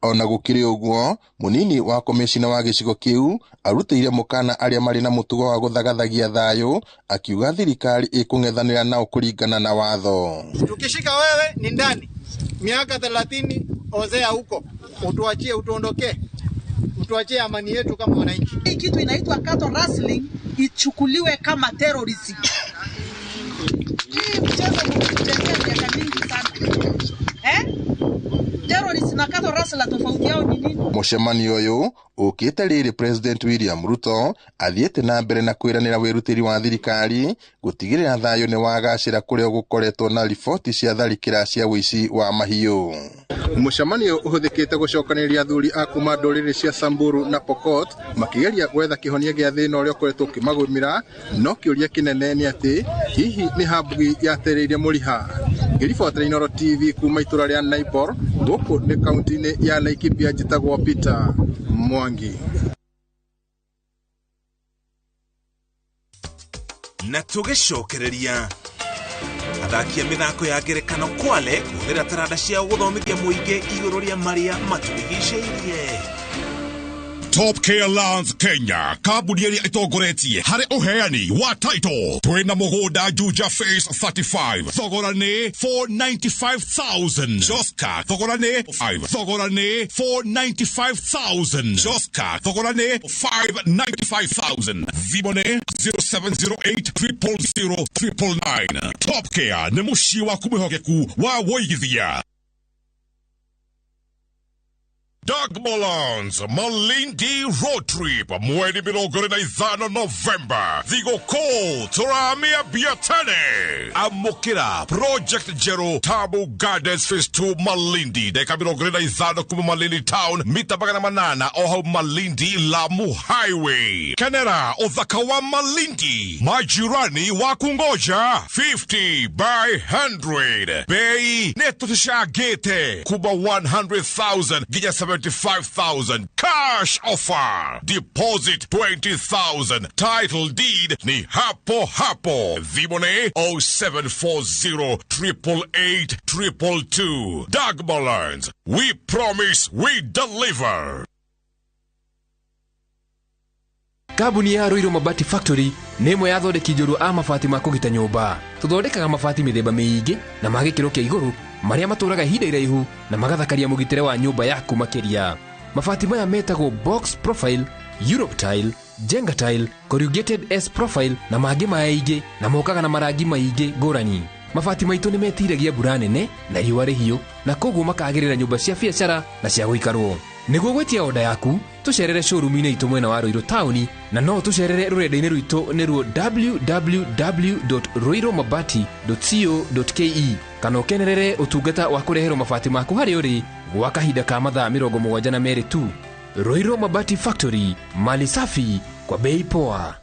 Ona gũkĩrĩ ũguo, mũnini wa komĩcina wa gĩcigo kĩu arutĩire mũkana arĩa marĩ na mũtugo wa gũthagathagia thayũ, akiuga thirikari ĩkũng'ethanĩra nao kũringana na watho. Tukishika wewe ni ndani miaka 30, ozea huko, utuachie, utuondokee, utuachie amani yetu kama wananchi. Hii kitu inaitwa cattle rustling ichukuliwe kama terrorism. Hii mchezo mmetuchezea miaka mingi sana. Terrorist na cattle rustler tofauti yao ni nini? Mũcemanio ũyũ ũkĩte rĩrĩ President William Ruto athiĩte na mbere na kwĩranĩra wĩrutĩri wa thirikari gũtigĩrĩra thayũ nĩ wagacĩra kũrĩa gũkoretwo na riboti cia tharĩkĩra cia ũici wa mahiũ. Mũcemanio ũhũthĩkĩte gũcokanĩrĩria athuri a kuma ndũrĩrĩ cia Samburu na Pokot makĩgeria gwetha kĩhonia gĩa thĩna ũrĩa ũkoretwo ũkĩmagũmĩra, no kĩũria kĩnene nĩ atĩ hihi nĩ hambugi yatereirie mũriha. Ngĩribotera Inooro TV kuma itũra rĩa Naibor gũkũ nĩ kaunti-inĩ ya Laikipia, njĩtagwo Peter Mwangi. Na tũgĩcokereria athaki a mĩthako ya ngerekano Kwale kũhũthĩra taranda ciao gũthomithia mũingĩ igũrũ rĩa marĩa matũrigicĩirie. Top Care Lands Kenya, kambuni ĩrĩa ĩtongoretie harĩ ũheani wa title. Twĩna mũgũnda Juja Phase 35, thogora nĩ 495,000. Joska, thogora nĩ 5, thogora nĩ 495,000. Joska, thogora nĩ 595,000. Thimũ nĩ 0708 000 999. Top Care nĩ mũciĩ waku mwĩhokeku wa wũigithia. Dagbolans Malindi Road Trip mweri 25 November, thigũkũ tũramĩambia tene. Amũkĩra Project Njerũ Tamu Gardens Phase 2 Malindi, ndagĩka 25 kuma Malindi Town, mita 800 o hau Malindi Lamu Highway. Kenera ũthaka wa Malindi, majirani wa kungoja. 50 by 100, bei nĩ tũcangĩte kuma 100,000 nginya 75,000. Cash offer, deposit 20,000, title deed ni hapo hapo. Thimũ nĩ 0740 888 222. Dagbolans, we promise we deliver. Kambuni ya Ruiru Mabati Factory nĩ ĩmwe ya athondeki njorua a mabati ma kũgita nyũmba. Tũthondekaga mabati mĩthemba mĩingĩ na ma gĩkĩro kĩa igũrũ marĩa matũraga ihinda iraihu na magathakaria mũgitĩre wa nyũmba yaku makĩria. Mabati maya metagwo box profile, Europe tile, Jenga tile, corrugated S profile na mangĩ maingĩ, na mokaga na marangi maingĩ ngũrani. Mabati maitũ nĩ metiragia mbura nene na riũa rĩhiũ, na koguo makagĩrĩra nyũmba cia biacara na cia gũikarwo. Nĩguo gwĩtia oda yaku, tũcerere showroom-inĩ itũ mwena wa Ruiru taũni, na no tũcerere rũrenda-inĩ rwitũ nĩruo www.ruirumabati.co.ke, kana ũkenerere ũtungata wa kũreherwo mabati maku harĩa ũrĩ gwa kahinda ka mathaa 72 tu. Ruiru Mabati Factory, mali safi kwa bei poa.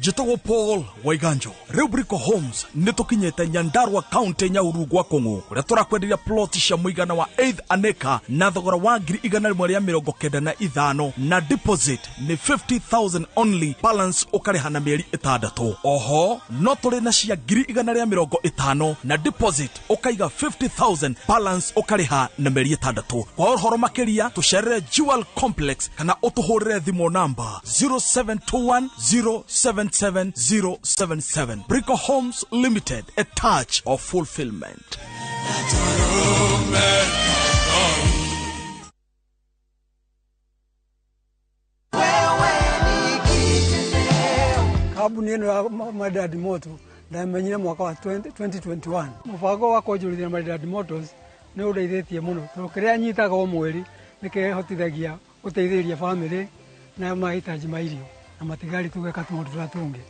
Njĩtagwo Paul Waiganjo. Rĩu Brico Homes nĩ tũkinyĩte Nyandarua County, Nyahururu gwa Kũng'ũ, kũrĩa tũrakwenderia plot cia mũigana wa 8 an acre na thogora wa 195,000, na deposit nĩ 50,000 only, balance ũkarĩha na mĩeri 6. Oho no tũrĩ na cia 150,000 na deposit ũkaiga 50,000, balance ũkarĩha na mĩeri 6. Kwa ũhoro makĩria tũcerere Jewel Complex kana ũtũhũrĩre thimũ namba 0721 077 077. Brico Homes Limited, a touch of fulfillment. Kambuni ĩno ya Maridadi Motors ndamenyire mwaka wa 2021. Mũbango wa kwanjũrithia Maridadi Motors nĩ ũndeithĩtie mũno, tondũ kĩrĩa nyitaga o mweri nĩ kĩhotithagia gũteithĩrĩria bamĩrĩ na mahitaji ma irio na matigari tũgeka tũmaũndũ tũrĩa tũngĩ.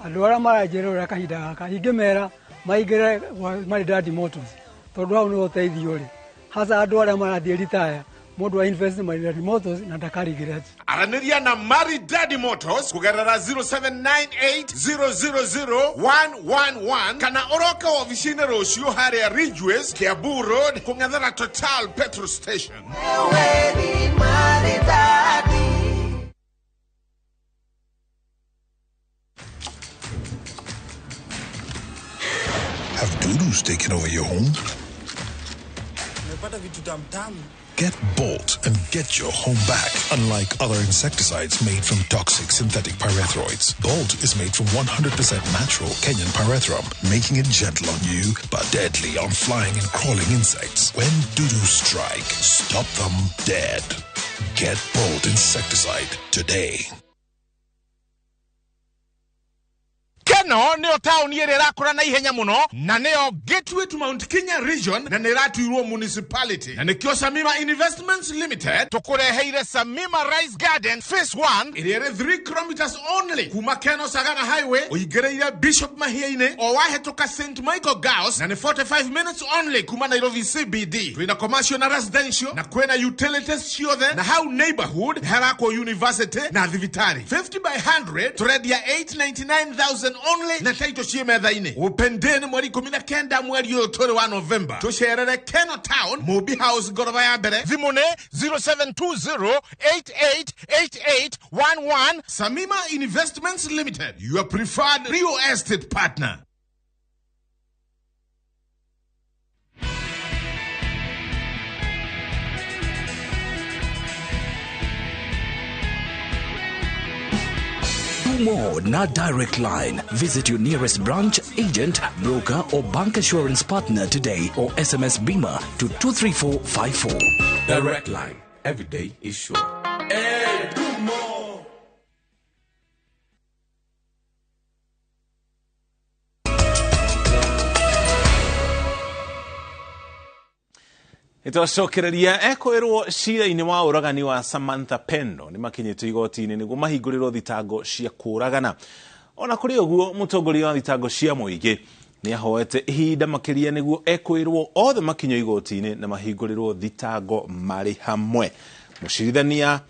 Andũ arĩa maranjĩrora kahinda gaka ingĩmera maingĩre kwa Maridadi Motors, tondũ hau nĩho ũteithio ũrĩ, hasa andũ arĩa marathiĩ ritaya. Mũndũ wa invest Maridadi Motors na ndakaregret. Aranĩria na Maridadi Motors kũgerera 0798 000 111, kana ũroke wabici-inĩ rũciũ harĩa Ridgeways, Kiambu Road, kũng'ethera Total petrol station. Wewe ni maridadi. Have dudus taken over your home? Nimepata vitu tamtamu. Get Bolt and get your home back. Unlike other insecticides made from toxic synthetic pyrethroids, Bolt is made from 100% natural Kenyan pyrethrum, making it gentle on you but deadly on flying and crawling insects. When dudus strike, stop them dead. Get Bolt insecticide today. Keno nĩyo taũni ĩrĩa ĩrakũra na ihenya mũno, na nĩyo gateway to Mount Kenya region, na nĩ ĩratuirwo municipality, na nĩkĩo Samima Investments Limited tũkũreheire Samima Rice Garden Phase 1, ĩrĩa ĩrĩ 3 kilometers only kuma Keno Sagana Highway ũingĩrĩire Bishop Mahia-inĩ, o wahĩtũka St Michael Girls, na nĩ 45 minutes only kuma Nairobi CBD. Twĩna commercial na residential, na kwĩna utilities ciothe, na hau neighborhood nĩ harakwo university na thibitarĩ. 50 by 100 tũrendia 899,000 only, na title ciĩ metha-inĩ. Upendeni mweri 19 mweri ũyũ tũrĩ wa November, tũcerere Keno Town, Mobi House, ngoroba ya mbere. Thimũ nĩ 0720 888811. Samima Investments Limited, your preferred real estate partner. Do more na Direct Line. Visit your nearest branch, agent, broker, or bank assurance partner today or SMS BIMA to 23454. Direct Line. Every day is sure. Hey, do more. Nitwacokereria ekwirwo cira-inĩ wa ũragani wa Samantha Pendo nĩ makinyĩtio igoti-inĩ nĩguo mahingũrĩrwo thitango cia kũragana. Ona kũrĩ ũguo, mũtongoria wa thitango cia mũingĩ nĩ ahoete ihinda makĩria nĩguo ekwĩrwo othe makinyio igoti-inĩ na mahingũrĩrwo thitango marĩ hamwe. Mũcirithania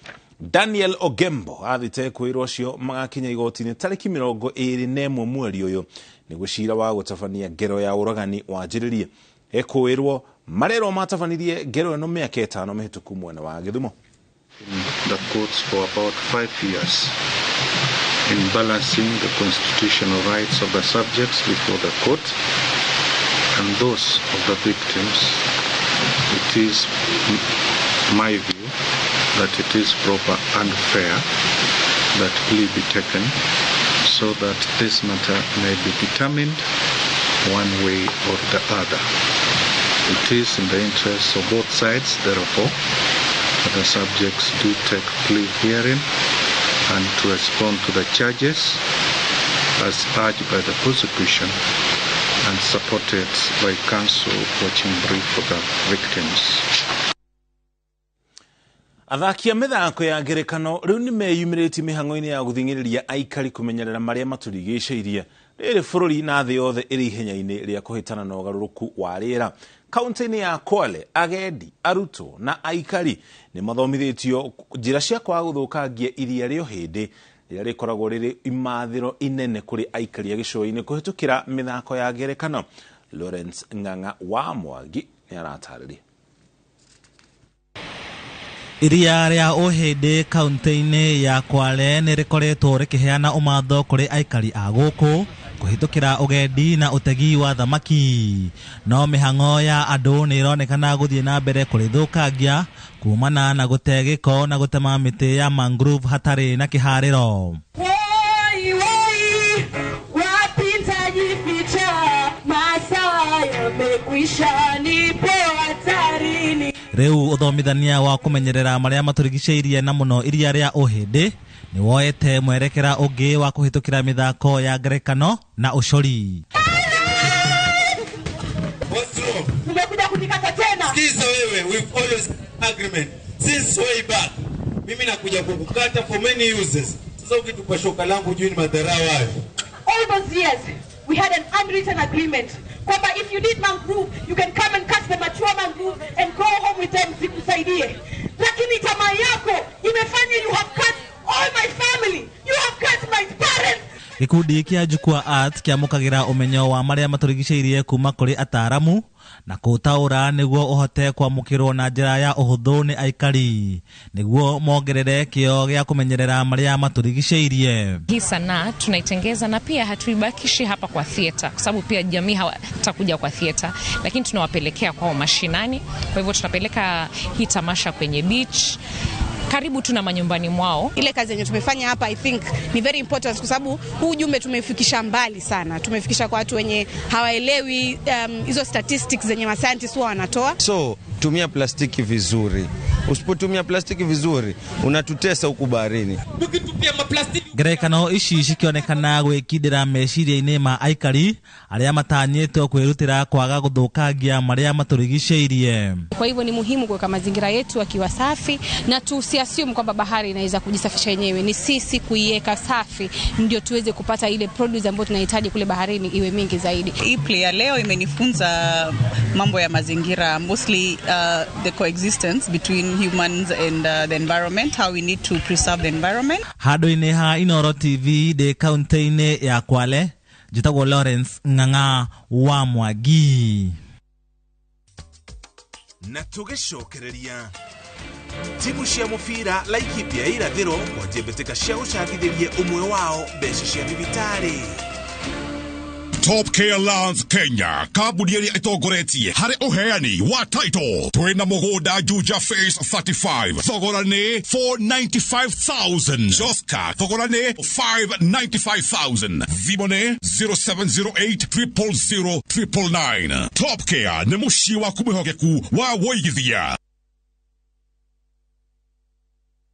Daniel Ogembo athĩte ekwĩrwo acio magakinya igoti-inĩ tarĩki 21 mweri ũyũ nĩguo cira wa gũtabania ngero ya ũragani wanjĩrĩrie. Ekwĩrwo marerwo matabanirie ngero ĩno mĩaka 5 mĩhĩtũku mwena wa Gĩthumo. In the courts for about 5 years in balancing the constitutional rights of the subjects before the court and those of the victims, it is my view that it is proper and fair that plea be taken so that this matter may be determined one way or the other. It is in the interests of both sides, therefore, that the subjects do take plea hearing and to respond to the charges as urged by the prosecution and supported by counsel watching brief for the victims. Athaki a mĩthako ya ngerekano rĩu nĩ meyumĩrĩtie mĩhang'o-inĩ ya gũthing'ĩrĩria aikari kũmenyerera marĩa matũrigicĩirie rĩrĩ bũrũri na thĩ yothe ĩrĩ ihenya-inĩ rĩa kũhĩtana na ũgarũrũku wa rĩera. Kaunti-inĩ ya Kwale, agendi, arutwo na aikari nĩ mathomithĩtio njĩra cia kwaga gũthũkangia iria rĩa Ũhĩndĩ rĩrĩa rĩkoragwo rĩrĩ imathĩro inene kũrĩ aikari a gĩcũa-inĩ kũhĩtũkĩra mĩthako ya ngerekano. Lawrence Ng'ang'a wa Mwangi nĩ aratarĩria. Iria rĩa Ũhĩndĩ kaunti-inĩ ya Kwale nĩ rĩkoretwo rĩkĩheana ũmatho kũrĩ aikari a gũkũ kũhĩtũkĩra ũgendi na ũtegi wa thamaki. No mĩhang'o ya andũ nĩ ĩronekana gũthiĩ na mbere kũrĩthũkangia kumana na gũte gĩko na gũtema mĩtĩ ya mangrove hatarĩ na kĩharĩro. Woi, woi, wapi nitajificha? Masaa yamekwisha, nipo hatarini. Rĩu ũthomithania wa kũmenyerera marĩa matũrigicĩirie na mũno iria rĩa Ũhĩndĩ nĩ woete mwerekera ũngĩ wa kũhĩtũkĩra mĩthako ya ngerekano na ũcori. Umekuja kunikata tena. Sikiza wewe, we've always agreement since way back. Mimi nakuja kukukata for many uses. Sasa ukitupa shoka langu juu ni madharau hayo. All those years we had an unwritten agreement kwamba if you need mangrove you can come and cut the mature mangrove and go home with them zikusaidie. Lakini tamaa yako imefanya you have cut all my family, you have cut my parents. Gĩkundi kĩa Jukwaa Arts kĩamũkagĩra ũmenyo wa marĩa matũrigicĩirie kuma kũrĩ ataaramu na kũũtaũra nĩguo ũhote kwamũkĩrwo na njĩra ya ũhũthũ nĩ aikari nĩguo mongerere kĩo gĩa kũmenyerera marĩa matũrigicĩirie. Hii sanaa tunaitengeza na pia hatuibakishi hapa kwa theater kwa sababu pia jamii hawatakuja kwa theater, lakini tunawapelekea kwao mashinani. Kwa hivyo tunapeleka hii tamasha kwenye beach karibu tu na manyumbani mwao. Ile kazi yenye tumefanya hapa I think ni very important kwa sababu huu ujumbe tumefikisha mbali sana. Tumefikisha kwa watu wenye hawaelewi hizo statistics zenye ma scientists huwa wanatoa. So tumia plastiki vizuri. Usipotumia plastiki vizuri unatutesa huku baharini. Tukitupia maplastiki. Ngerekano ici cikionekana gwikindira meciria-inĩ ma aikari arĩa matanyĩtwo kwĩrutĩra kwaga gũthũkangia marĩa matũrigicĩirie. Kwa hivyo ni muhimu kuweka mazingira yetu akiwa safi na tusiassume kwamba bahari inaweza kujisafisha yenyewe. Ni sisi kuiweka safi ndio tuweze kupata ile produce ambayo tunahitaji kule baharini iwe mingi zaidi. Hii play ya leo imenifunza mambo ya mazingira, mostly the coexistence between humans and the environment, how we need to preserve the environment. Handũ-inĩ ha Inooro TV ndĩ kaunti-inĩ ya Kwale, njĩtagwo Lawrence Ng'ang'a wa Mwangi. Na tũgĩcokereria timu cia mũbira Laikipia irathĩro kwanjia mbĩtĩka cia gũcangithĩria ũmwe wao mbeca cia thibitarĩ. Top Care Lands Kenya, kambuni ĩrĩa ĩtongoretie harĩ ũheani wa title. Twĩna mũgũnda Juja Phase 35, thogora nĩ 495,000. Joska, thogora nĩ 595,000. Thimũ nĩ 0708 000 999. Top Care nĩ mũciĩ waku mwĩhokeku wa wũigithia.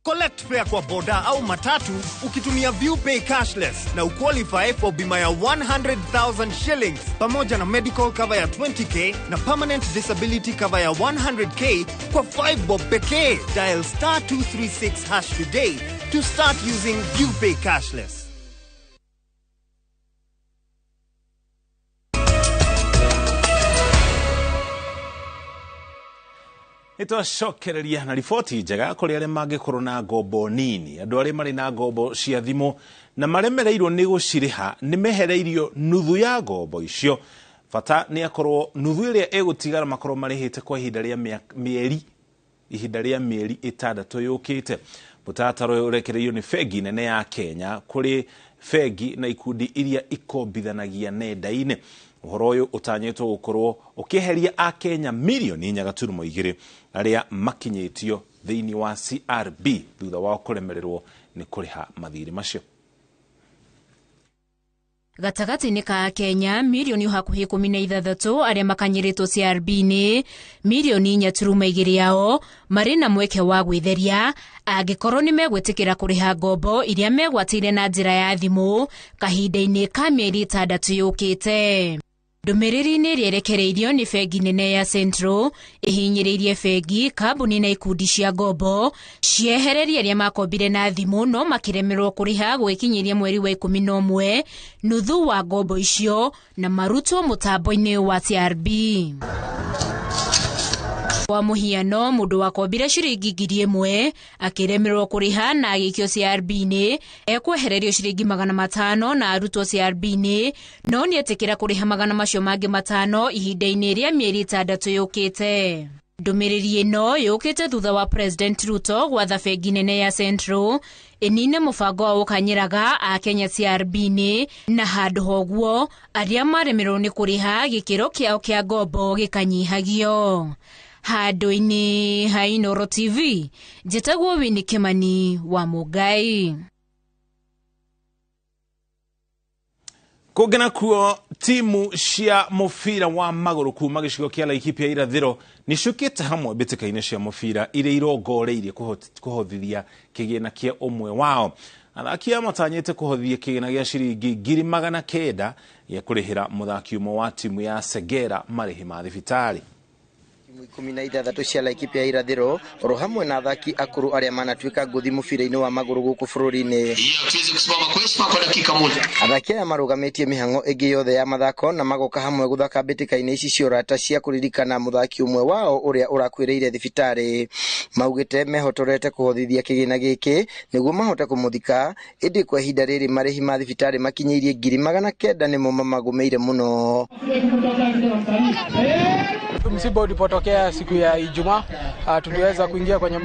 Collect fare kwa boda au matatu ukitumia ViewPay cashless na uqualify for bima ya 100,000 shillings pamoja na medical cover ya 20k na permanent disability cover ya 100k kwa 5 bob pekee. Dial star 236 hash today to start using ViewPay cashless. Nĩtwacokereria na riboti njega kũrĩ arĩa mangĩkorwo na ngombo nini. Andũ arĩa marĩ na ngombo cia thimũ na maremereirwo nĩ gũcirĩha nĩ mehereirio nuthu ya ngombo icio. Bata nĩ akorwo nuthu ĩrĩa ĩgũtigara makorwo marĩhĩte kwa ihinda rĩa mĩeri, ihinda rĩa mĩeri 6 yũkĩte. Mũtaratara ũyũ ũrekereirio nĩ bengi nene ya Kenya kũrĩ bengi na ikundi iria ikombithanagia nenda-inĩ. Ũhoro ũyũ ũtanyĩtwo gũkorwo ũkĩeheria Akenya mirioni 4.2 arĩa makinyĩtio thĩinĩ wa CRB thutha wao kũremererwo nĩ kũrĩha mathirĩ macio. Gatagatĩ-inĩ ka Kenya mirioni hakuhĩ 16 arĩa makanyĩrĩtwo CRB-inĩ, mirioni 4.2 yao marĩ na mweke wa gwĩtheria angĩkorwo nĩ megwĩtĩkĩra kũrĩha ngombo iria megwatĩire na njĩra ya thimũ kahinda-inĩ ka mĩeri 6 yũkĩte. Ndũmĩrĩri-inĩ ĩrĩa ĩrekereirio nĩ bengi nene ya Central ĩhinyĩrĩirie bengi, kambuni na ikundi cia ngombo ciehererie arĩa makombire na thimũ no makĩremerwo kũrĩha gwĩkinyĩria mweri wa 11 nuthu wa ngombo icio na marutwo mũtambo-inĩ wa CRB. Kwa mũhiano, mũndũ wakombire ciringi 1,000 akĩremerwo kũrĩha na agĩikio CRB-inĩ ekwehererio ciringi 500 na arutwo CRB-inĩ no nĩetĩkĩra kũrĩha magana macio mangĩ 5 ihinda-inĩ rĩa mĩeri 6 yũkĩte. Ndũmĩrĩri ĩno yũkĩte thutha wa President Ruto gwatha bengi nene ya Central ĩnine mũbango wa gũkanyĩraga Akenya CRB-inĩ na handũ hoguo arĩa maremerwo nĩ kũrĩha gĩkĩro kĩao kĩa ngombo gĩkanyihagio. Handũ-inĩ ha Inooro TV, njĩtagwo Winnie Kimani wa Mũngai. Kũngĩ nakuo, timu cia mũbira wa magũrũ kuma gĩcigo kĩa Laikipia irathĩro nĩ ciũkĩte hamwe mbĩtĩka-inĩ cia mũbira iria irongoreirie kũhothithia kĩgĩna kĩa ũmwe wao. Athaki aya matanyĩte kũhothithia kĩgĩna gĩa ciringi 900,000 gĩa kũrĩhĩra mũthaki ũmwe wa timu ya Segera marĩhi ma thibitarĩ. 16 cia Laikipia irathĩro oro hamwe na athaki akũrũ arĩa manatuĩka ngũthi mũbira-inĩ wa magũrũ gũkũ bũrũri-inĩ. Athaki aya marũgamĩtie mĩhang'o ĩngĩ yothe ya mathako na magoka hamwe gũthaka mbĩtĩka-inĩ ici cia ũrata cia kũririkana mũthaki ũmwe wao ũrĩa ũrakuĩrĩire thibitarĩ. Maugĩte mehotorete kũhothithia kĩgĩna gĩkĩ nĩguo mahote kũmũthika, ĩndĩ kwa ihinda rĩrĩ marĩhi ma thibitarĩ makinyĩirie 900,000 nĩmo mamagũmĩire mũno. Msiba ulipotokea siku ya Ijumaa, tuliweza kuingia kwenye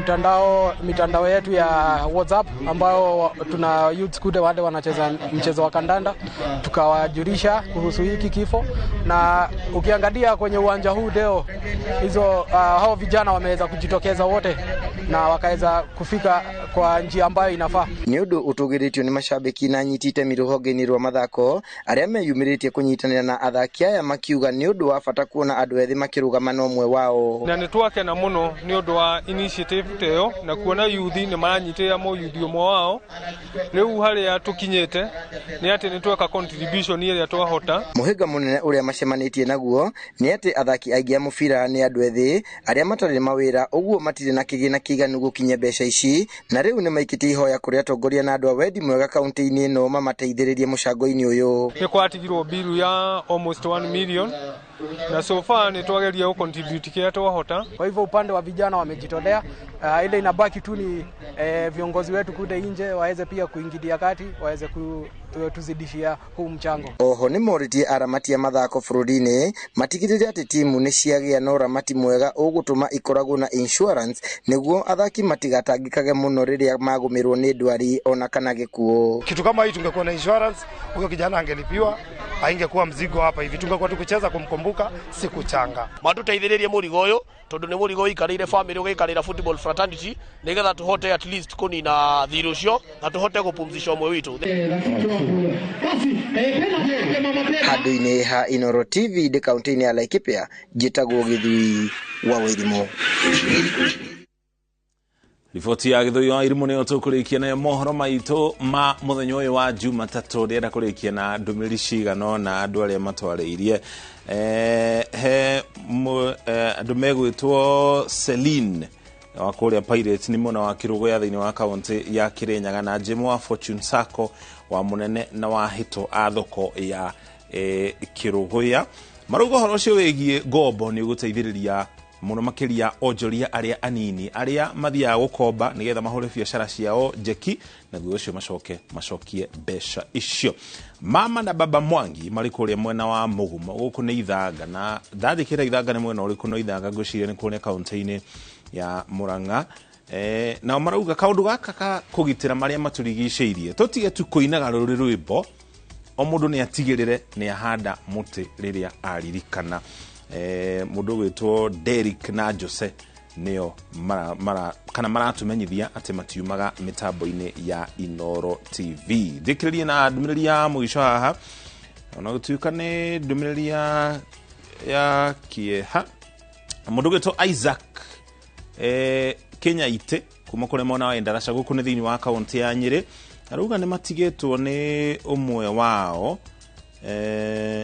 mitandao yetu ya WhatsApp ambao tuna youth kude wale wanacheza mchezo wa kandanda, tukawajulisha kuhusu hiki kifo. Na ukiangalia kwenye uwanja huu leo hizo hao vijana wameweza kujitokeza wote na wakaweza kufika kwa njia ambayo inafaa. Nĩ ũndũ ũtũgĩrĩtio nĩ mashabiki na anyiti itemi rũhonge-inĩ rwa mathako arĩa meyumĩrĩtie kũnyitanĩra na athaki aya makiuga nĩ ũndũ wa bata kuona andũ ethĩ makĩrũgama na ũmwe wao. Na nĩ twakena mũno nĩ ũndũ wa initiative ta ĩyo na kuona yuthi nĩ maranyitĩrĩra mũyuthi ũmwe wao. Rĩu harĩa tũkinyĩte nĩ atĩ nĩ tweka contribution ĩrĩa twahota. Mũhĩnga mũnene ũrĩa macemanĩtie naguo nĩ atĩ athaki aingĩ a mũbira nĩ andũ ethĩ arĩa matarĩ mawĩra, ũguo matirĩ na kĩgĩna kĩiganu gũkinyia mbeca ici, na rĩu nĩ maikĩtie ihoya kũrĩ atongoria na andũ a wendi mwega kaunti-inĩ ĩno mamateithĩrĩrie mũcango-inĩ ũyũ. Nĩ kwatigirwo biru ya almost 1 million na so far ni twageria ku contribute kile twahota. Kwa hivyo upande wa vijana wamejitolea, ile inabaki tu ni viongozi wetu kule nje waweze pia kuingilia kati, waweze kutuzidishia huu mchango. Oho nĩ morĩtie aramati a mathako bũrũri-inĩ matigĩrĩre atĩ timu nĩ ciagĩa na ũramati mwega ũgũtũma ikoragwo na insurance nĩguo athaki matigatangĩkage mũno rĩrĩa magũmĩrwo nĩ ndwari ona kana gĩkuũ. Kitu kama hii tungekuwa na insurance, huyo kijana angelipiwa, haingekuwa mzigo hapa hivi. Tungekuwa tukicheza kumkumbuka, si kuchanga. Matuteithĩrĩrie mũrigo ũyũ tondũ nĩ mũrigo ũikarĩire family ũgĩikarĩra football fraternity nĩgetha tũhote at least kũnina thirĩ ũcio na tũhote gũpumzisha ũmwe witũ. Handũ-inĩ ha Inooro TV ndĩ kaunti-inĩ ya Laikipia, njĩtagwo Gĩthui wa Wairimu. Riboti ya Gĩthũi wa Irimũ nĩyo tũkũrĩkia nayo mohoro maitũ ma mũthenya ũyũ wa Jumatatũ. Ndĩrenda kũrĩkia na ndũmĩrĩri cigana ũna andũ arĩa matwarĩirie. He andũ megwĩtwo Celine wa kũrĩa Pirates nĩ mwena wa Kĩrũgũya thĩinĩ wa kaunti ya Kĩrĩnyaga, na Jim wa Fortune Sacco wa Mũnene na wa Hĩto a thoko ya Kĩrũgũya. Marauga ũhoro ũcio wĩgiĩ ngombo nĩ ũgũteithĩrĩria mũno makĩria onjoria arĩa anini arĩa mathiaga gũkomba nĩgetha mahũre biacara ciao njeki na thutha ũcio macoke macokie mbeca icio. Mama na baba Mwangi marĩ kũrĩa mwena wa Mũgumo, gũkũ nĩ Ithanga, na ndathĩkĩra Ithanga nĩ mwena ũrĩkũ, no Ithanga ngwĩciria nĩ kũrĩa kaunti-inĩ ya Murang'a. Nao marauga kaũndũ gaka ka kũgitĩra marĩa matũrigicĩirie tũtige tu kũinaga rũrĩ rwĩmbo, o mũndũ nĩ atigĩrĩre nĩ ahanda mũtĩ rĩrĩa aririkana. Mũndũ gwĩtwo Derrick na Jose nĩo kana maratumenyithia atĩ matiumaga mĩtambo-inĩ ya Inooro TV. Thikĩrĩrie na ndũmĩrĩri ya mũico haha, ona gũtuĩka nĩ ndũmĩrĩri ya kĩeha. Mũndũ gwĩtwo Isaac Kenyaite kuma kũrĩa mwena wa Endarasha gũkũ nĩ thĩinĩ wa kaunti ya Nyĩrĩ, arauga nĩ matigĩtwo nĩ ũmwe wao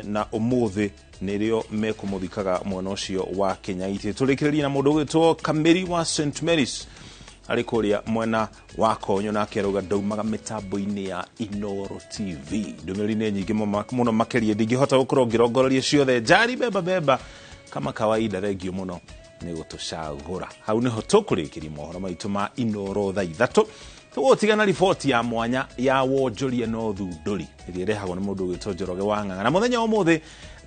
na ũmũthĩ nĩrĩo mekũmũthikaga mwena ũcio wa Kenyaite. Tũrĩkĩrĩrie na mũndũ ũgwĩtwo Kamĩri wa St Mary's arĩ kũrĩa mwena wa Konyo, nake arauga ndaumaga mĩtambo-inĩ ya Inooro TV. Ndũmĩrĩri nĩ nyingĩ mũno makĩria, ndingĩhota gũkorwo ngĩrongoreria ciothe. Njari beba beba kama kawaida, thengio mũno nĩ gũtũcagũra. Hau nĩho tũkũrĩkĩria mohoro maitũ ma Inooro thaa ithatũ. Tũgũtigana riboti ya mwanya ya wonjoria na ũthundũri ĩrĩa ĩrehagwo nĩ mũndũ ũgwĩtwo Njoroge wa Ng'ang'a, na mũthenya wa ũmũthĩ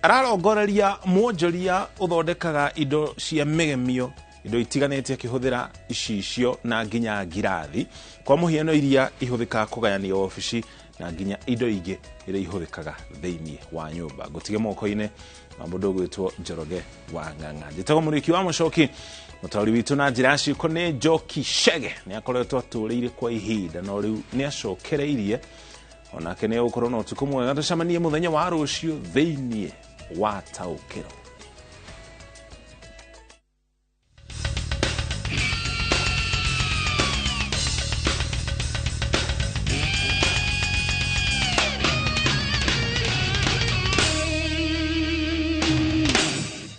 ararongoreria mwonjoria ũthondekaga indo cia mĩgemio, indo itiganĩte akĩhũthĩra icicio na nginya ngirathi, kwa mũhiano iria ihũthĩkaga kũgayania obici na nginya indo ingĩ iria ihũthĩkaga thĩinĩ wa nyũmba. Ngũtige moko-inĩ ma mũndũ ũgwĩtwo Njoroge wa Ng'ang'a. Njĩtagwo Mũrĩki wa Mũcoki, mũtaũri witũ na njĩra ya ciĩko nĩ Njoki Chege, nĩ akoretwo atũrĩire kwa ihinda no rĩu nĩ acokereirie, onake nĩ egũkorwo na ũtukũ mwega. Tũcemanie mũthenya wa rũciũ thĩinĩ wa Taũkĩrwo.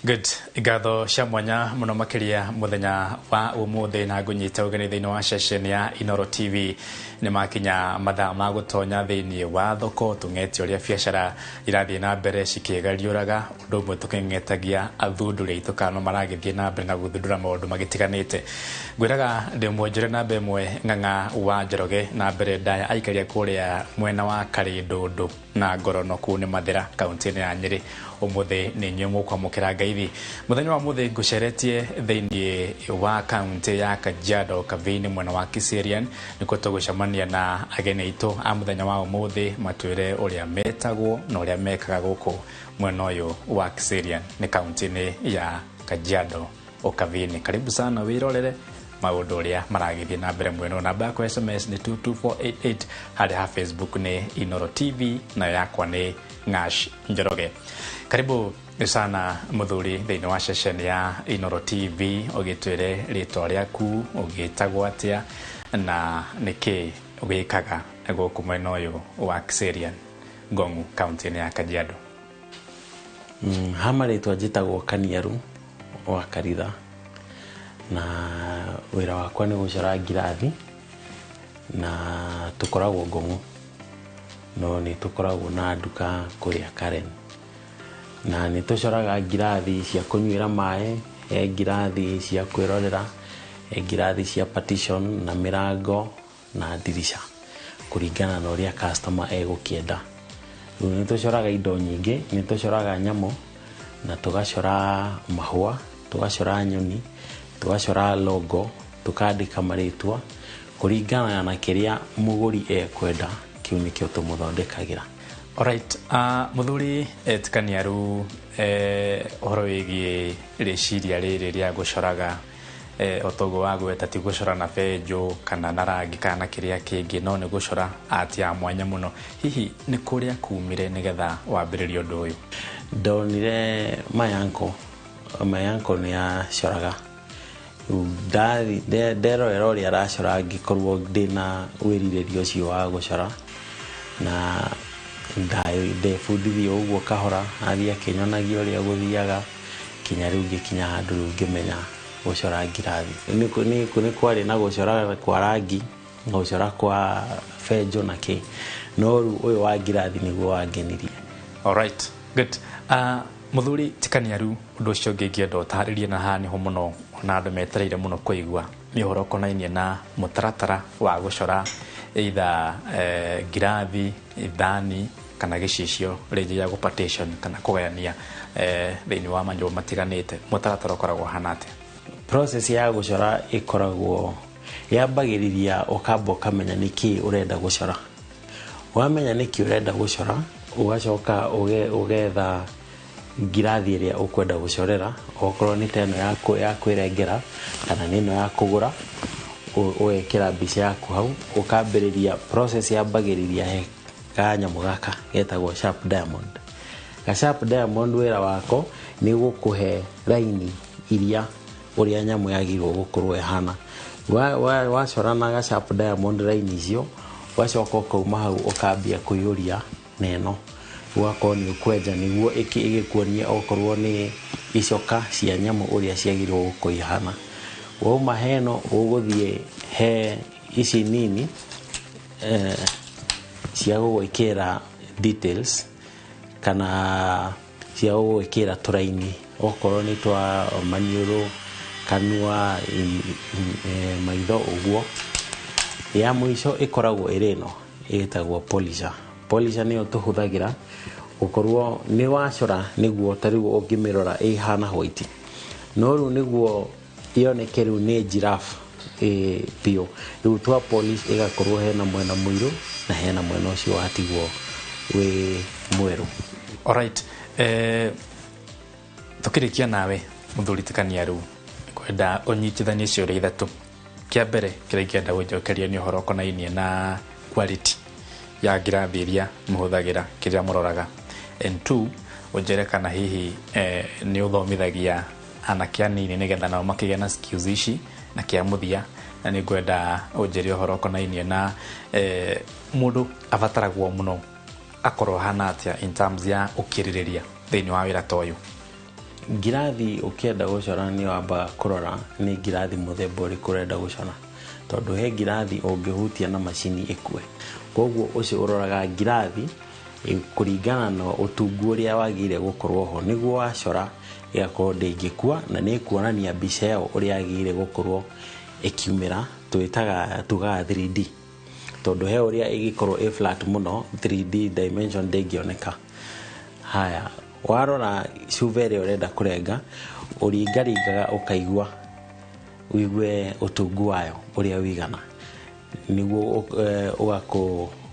Good. Ngatho cia mwanya muno makiria muthenya wa umuthi na ngunyita ugeni thiini wa session ya Inooro TV. Ni makinya mathaa ma gutonya thiini wa thoko tung'ete uria biacara irathie na mbere cikigariuraga, undu umwe tuking'etagia athunduri aitu kana no maragithie na mbere na guthundura maundu magitiganite. Ngwiraga ndi mwenjure namba imwe Ng'ang'a wa Njoroge na mbere ndaya aikaria kuria mwena wa Karindundu na Ngorono kuu ni Mathira kaunti-inĩ ya Nyĩrĩ. Umuthi ni inyuĩ mũkwamũkĩra ngeithi muthenya wa muthi nguceretie thiini wa kaunti ya Kajiado Kavini mwena wa Kiserian nikuo tũgũcemania na ageni aitũ a muthenya wa umuthi matwĩre ũrĩa metagwo na ũrĩa mekaga gũkũ mwena ũyũ wa Kiserian nĩ kaunti-inĩ ya Kajiado Ukavini. Karibu sana wirorere maũndũ ũrĩa maragĩthiĩ na mbere mwena. Namba yakwa SMS nĩ 22488, harĩa ha Facebook nĩ Inooro TV nayo yakwa nĩ Ng'ash Njoroge. Karibu sana muthuri thiini wa session ya Inooro TV, ũgĩtwĩre rĩtwa rĩaku, ũgĩtagwo atĩa na nĩkĩ ũgĩkaga gũkũ mwena ũyũ wa Kiserian Ngong'u kaunti-inĩ ya Kajiado. Hama rĩtwa njĩtagwo Kaniaru wa Karitha, na wĩra wakwa nĩ gũcora ngirathi na tũkoragwo Ngong'u, no nĩ tũkoragwo na nduka kũrĩa Karen, na nĩ tũcoraga ngirathi cia kũnyuĩra maĩ, he ngirathi cia kwĩrorera, he ngirathi cia partition na mĩrango na ndirica. Kũringana na ũrĩa customer egũkĩenda. Rĩu nĩ tũcoraga indo nyingĩ, nĩ tũcoraga nyamũ na tũgacora mahũa, tũgacora nyoni, tũgacora logo, tũkandĩka marĩtwa kũringana na kĩrĩa mũgũri ekwenda, kĩu nĩkĩo tũmũthondekagĩra. Alright, muthuri Tikaniaru, ũhoro wĩgiĩ rĩciria rĩrĩ rĩa gũcoraga, o toguo wagweta, ti gũcora na benjũ kana na rangi kana na kĩrĩa kĩngĩ, no nĩ gũcora art ya mwanya mũno. Hihi nĩ kũrĩa kumire nĩgetha wambĩrĩrie ũndũ ũyũ? Ndonire my uncle, my uncle nĩ acoraga. Nderorera ũrĩa aracora, ngĩkorwo ndĩna wĩrirĩria ũcio wa gũcora, na ndebundithia ũguo kahora, athiĩ akĩnyonagia ũrĩa gũthiaga kinya rĩu ngĩkinya handũ rĩu ngĩmenya gũcora ngirathi. Nĩ kwarĩ na gũcora kwa rangi, gũcora kwa benjũ na kĩ, no rĩu ũyũ wa ngirathi nĩguo wangenirie. Alright, good. Muthuri Tikaniaru, ũndũ ũcio ũngĩ ingĩenda ũtarĩrie, na haha nĩho mũno ona andũ metereire mũno kũigua, nĩ ũhoro ũkonainie na mũtaratara wa gũcora either ngirathi, ithani kana gĩcicio rĩngĩ gĩa gũ-partition kana kũgayania thĩinĩ wa manyũmba matiganĩte. Mũtaratara ũkoragwo ũhana atĩa? Process ya gũcora ĩkoragwo yambagĩrĩria ũkamba ũkamenya nĩkĩ ũrenda gũcora. Wamenya nĩkĩ ũrenda gũcora, ũgacoka ũgetha ngirathi ĩrĩa ũkwenda gũcorera, okorwo nĩ ta ĩno ya kwĩrengera kana nĩ ĩno ya kũgũra, ũgekĩra mbica yaku hau, ũkambĩrĩria process. Yambagĩrĩria he kanyamũ gaka getagwo sharp diamond. Ga sharp diamond wĩra wako nĩ gũkũhe raini iria ũrĩa nyamũ yagĩrĩirwo gũkorwo ĩhana. Wacora na ga sharp diamond raini icio, ũgacoka ũkauma hau, ũkambia kũiyũria na ĩno, ũgakorwo nĩ ũkwenja nĩguo ĩgĩkuonia okorwo nĩ icoka cia nyamũ ũrĩa ciagĩrĩirwo gũkorwo ihana. Wauma he ĩno, ũgũthiĩ he ici nini cia gũgwĩkĩra details kana cia gũgwĩkĩra tũraini, okorwo nĩ twa maniũrũ, kanua, maitho ũguo. Ya mũico ĩkoragwo ĩrĩ ĩno ĩtagwo polisher. Polisher nĩyo tũhũthagĩra gũkorwo nĩ wacora, nĩguo ta rĩu ũngĩmĩrora ĩhana white, no rĩu nĩguo yoneke rĩu nĩ giraffe biũ, rĩu twa polish ĩgakorwo hena mwena mũirũ na hena mwena ũcio watigwo wĩ mwerũ. Alright, tukĩrĩkia nawe mũthuri Tikaniaru, kwenda ũnyitithanie ciũria ithatũ. Kĩa mbere kĩrĩa ingĩenda gũnjokeria nĩ ũhoro ũkonainie na quality ya ngirathi iria mũhũthagĩra, kĩrĩa mũroraga, and two, ũnjĩre kana hihi nĩ ũthomithagia anake anini nĩgetha nao makĩgĩa na skills ici, na kĩa mũthia na nĩ ngwenda ũnjĩre ũhoro ũkonainie na mũndũ abataragwo mũno akorwo hana atĩa in terms ya ũkirĩrĩria thĩinĩ wa wĩra ta ũyũ. Ngirathi ũkĩenda gũcora, nĩ wambaga kũrora nĩ ngirathi mũthemba ũrĩkũ ũrenda gũcora, tondũ he ngirathi ũngĩhutia na macini ĩkue. Koguo ũcio ũroraga ngirathi kũringana na ũtungu ũrĩa wagĩrĩire gũkorwo ho, nĩguo wacora ĩgakorwo ndĩngĩkua na nĩ ĩkuonania mbica ĩyo ũrĩa yagĩrĩire gũkorwo ĩkiumĩra. Twĩtaga tugaga 3D, tondũ he ũrĩa ĩgĩkorwo ĩ flat mũno, 3D dimension ndĩngĩoneka. Haya, warora cuba ĩrĩa ũrenda kũrenga, ũringaringaga ũkaigua, ũigue ũtungu wayo ũrĩa wĩigana, nĩguo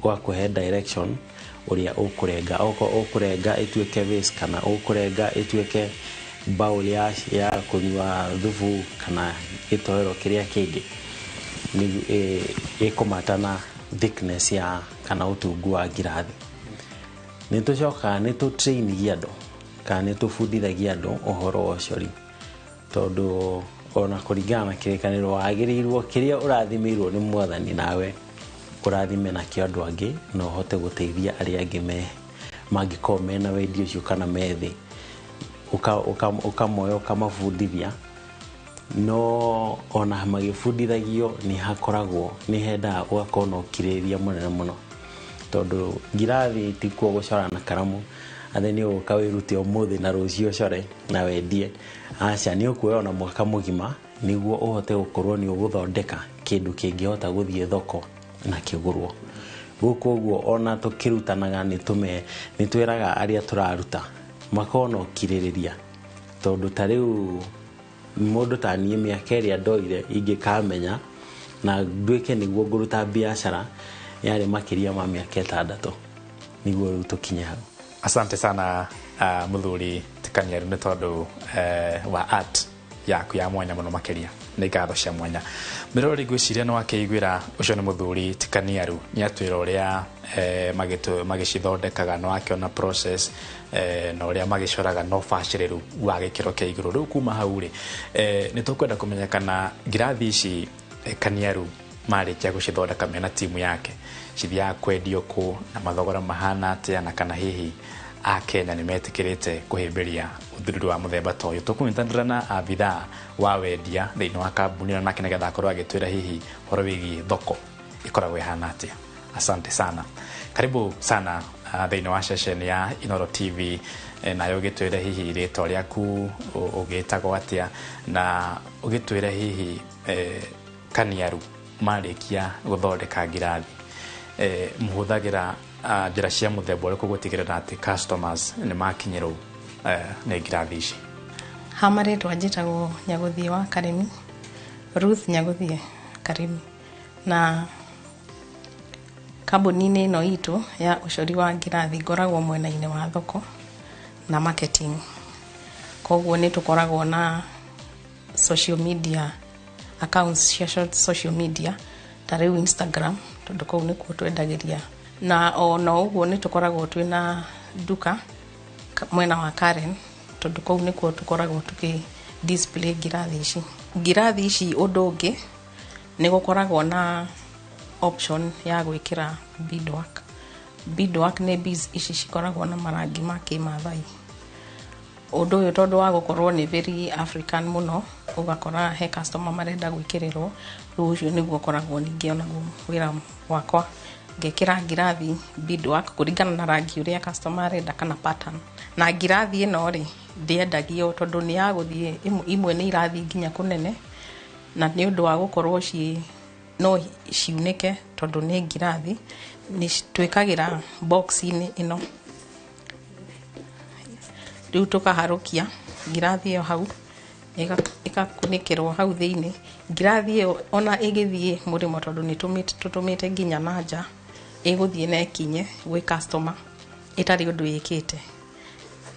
ũgakũhe direction ũrĩa ũkũrenga, okorwo ũkũrenga ĩtuĩke vase kana ũkũrenga ĩtuĩke bowl ya kũnyua thubu kana gĩtoero kĩrĩa kĩngĩ, ĩkũmata na thickness ya kana ũtungu wa ngirathi. Nĩ tũcokaga nĩ tũ-trainagia andũ kana nĩ tũbundithagia andũ ũhoro wa ũcori, tondũ ona kũringana na kĩrĩkanĩro wagĩrĩirwo kĩrĩa ũrathimĩirwo nĩ Mwathani nawe ũrathime nakĩo andũ angĩ, na ũhote gũteithia arĩa angĩ me mangĩkorwo mena wendi ũcio kana me thĩ, ũkamoya ũkamabundithia. No ona magĩbundithagio nĩ hakoragwo nĩ hendaga ũgakorwo na ũkirĩrĩria mũnene mũno, tondũ ngirathi tikuo gũcora na karamu atĩ nĩ ũgũka wĩrute ũmũthĩ na rũciũ ũcore na wendie. Aca, nĩ ũkuoya ona mwaka mũgima nĩguo ũhote gũkorwo nĩ ũgũthondeka kĩndũ kĩngĩhota gũthiĩ thoko na kĩgũrwo. Gũkũ ũguo ona tũkĩrutanaga nĩ twĩraga arĩa tũraruta makorwo na ũkirĩrĩria, tondũ ta rĩu mũndũ ta niĩ mĩaka ĩrĩa ndoire ingĩkamenya na nduĩke nĩguo ngũruta biacara yarĩ makĩria ma mĩaka 6 nĩguo rĩu tũkinye hau. Asante sana muthuri Tikaniaru nĩ tondũ wa art yaku ya mwanya mũno makĩria, nĩ ngatho cia mwanya. Mĩrori ngwĩciria nĩ wakĩiguĩra ũcio nĩ mũthuri Tikaniaru, nĩ atwĩra ũrĩa magĩcithondekaga, nĩ wakĩona process na ũrĩa magĩcoraga na ũbacĩrĩru wa gĩkĩro kĩa igũrũ. Rĩu kuma hau rĩ, nĩ tũkwenda kũmenya kana ngirathi ici Kaniaru marĩkia gũcithondeka mena timu yake cithiaga kwendio kũ na mathogora mahana atĩa, na kana hihi Akenya nĩ metĩkĩrĩte kũhĩmbĩria ũthundũri wa mũthemba ta ũyũ. Tũkũnyitanĩra na abithaa wa wendia thĩinĩ wa kambuni ĩno nake nĩgetha akorwo agĩtwĩra hihi ũhoro wĩgiĩ thoko ĩkoragwo ĩhana atĩa. Asante sana, karibu sana thĩinĩ wa ceceni ya Inooro TV, nayo ũgĩtwĩre hihi rĩtwa rĩaku ũgĩtagwo atĩa, na ũgĩtwĩre hihi Kaniaru marĩkia gũthondeka ngirathi mũhũthagĩra njĩra cia mũthemba ũrĩkũ gũtigĩrĩra atĩ customers nĩ makinyĩrwo nĩ ngirathi ici? Ha marĩtwa njĩtagwo Nyagũthiĩ wa Karĩmi, Ruth Nyagũthiĩ Karĩmi, na kambuni-inĩ ĩno itũ ya ũcori wa ngirathi ngoragwo mwena-inĩ wa thoko na marketing. Koguo nĩ tũkoragwo na social media accounts cia social media ta rĩu Instagram, tondũ kũu nĩkuo twendagĩria, na ona ũguo nĩ tũkoragwo twĩna nduka mwena wa Karen, tondũ kũu nĩkuo tũkoragwo tũkĩ display ngirathi ici. Ngirathi ici ũndũ ũngĩ nĩ gũkoragwo na option ya gwĩkĩra beadwork. Beadwork nĩ beads ici cikoragwo na marangi ma kĩmathai. Ũndũ ũyũ tondũ wa gũkorwo nĩ very African mũno, ũgakora he customer marenda gwĩkĩrĩrwo, rĩu ũcio nĩguo ũkoragwo ningĩ onaguo wĩra wakwa, ngekĩra ngirathi beadwork kũringana na rangi ũrĩa customer arenda kana pattern. Na ngirathi ĩno rĩ ndĩendagio tondũ nĩ ya gũthiĩ, imwe nĩ irathiĩ nginya kũnene, na nĩ ũndũ wa gũkorwo ciĩ no ciunĩke tondũ nĩ ngirathi, nĩ twĩkagĩra box-inĩ ĩno. Rĩu tũkaharũkia ngirathi ĩyo hau, ĩgakunĩkĩrwo hau thĩinĩ. Ngirathi ĩyo ona ĩgĩthiĩ mũrĩmo, tondũ nĩ tũtũmĩte nginya na nja, ĩgũthiĩ na ĩkinye gwĩ customer ĩtarĩ ũndũ ĩkĩte,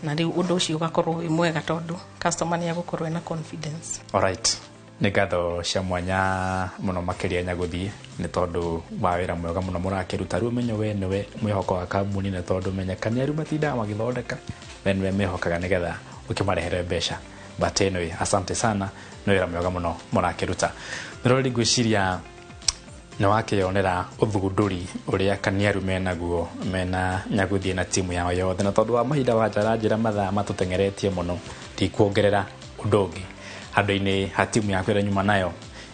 na rĩu ũndũ ũcio ũgakorwo wĩ mwega tondũ customer nĩ egũkorwo ena confidence. Alright, nĩ ngatho cia mwanya mũno makĩria Nyagũthiĩ nĩ tondũ wa wĩra mwega mũno mũrakĩruta. Rĩu ũmenyo we nĩwe mwĩhoko wa kambuni, nĩ tondũ menya Kaniaru matindaga magĩthondeka, we nĩwe mehokaga nĩgetha ũkĩmarehere mbeca. But anyway, asante sana, nĩ wĩra mwega mũno mũrakĩruta. Mĩrori ngwĩciria nĩ wakĩonera ũthundũri ũrĩa Kaniaru menaguo mena Nyagũthiĩ na timu yao yothe, na tondũ wa mahinda wa njara mathaa matũteng'eretie mũno, ndikuongerera ũndũ ũngĩ handũ-inĩ ha timu yaku ĩrĩa nyuma nayo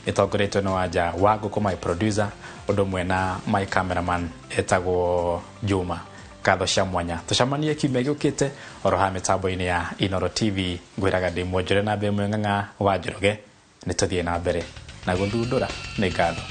ĩtongoretio nĩ Wanja wa Ngũkũ, my producer, ũndũ ũmwe na my cameraman etagwo Juma. Ngatho cia mwanya, tũcemanie kiumia gĩũkĩte oro haha mĩtambo-inĩ ya Inooro TV. Ngwĩraga ndĩ mwonjore na mbere ng'ang'a wa Njoroge, nĩ tũthiĩ na mbere na gũthundũra. Nĩ ngatho.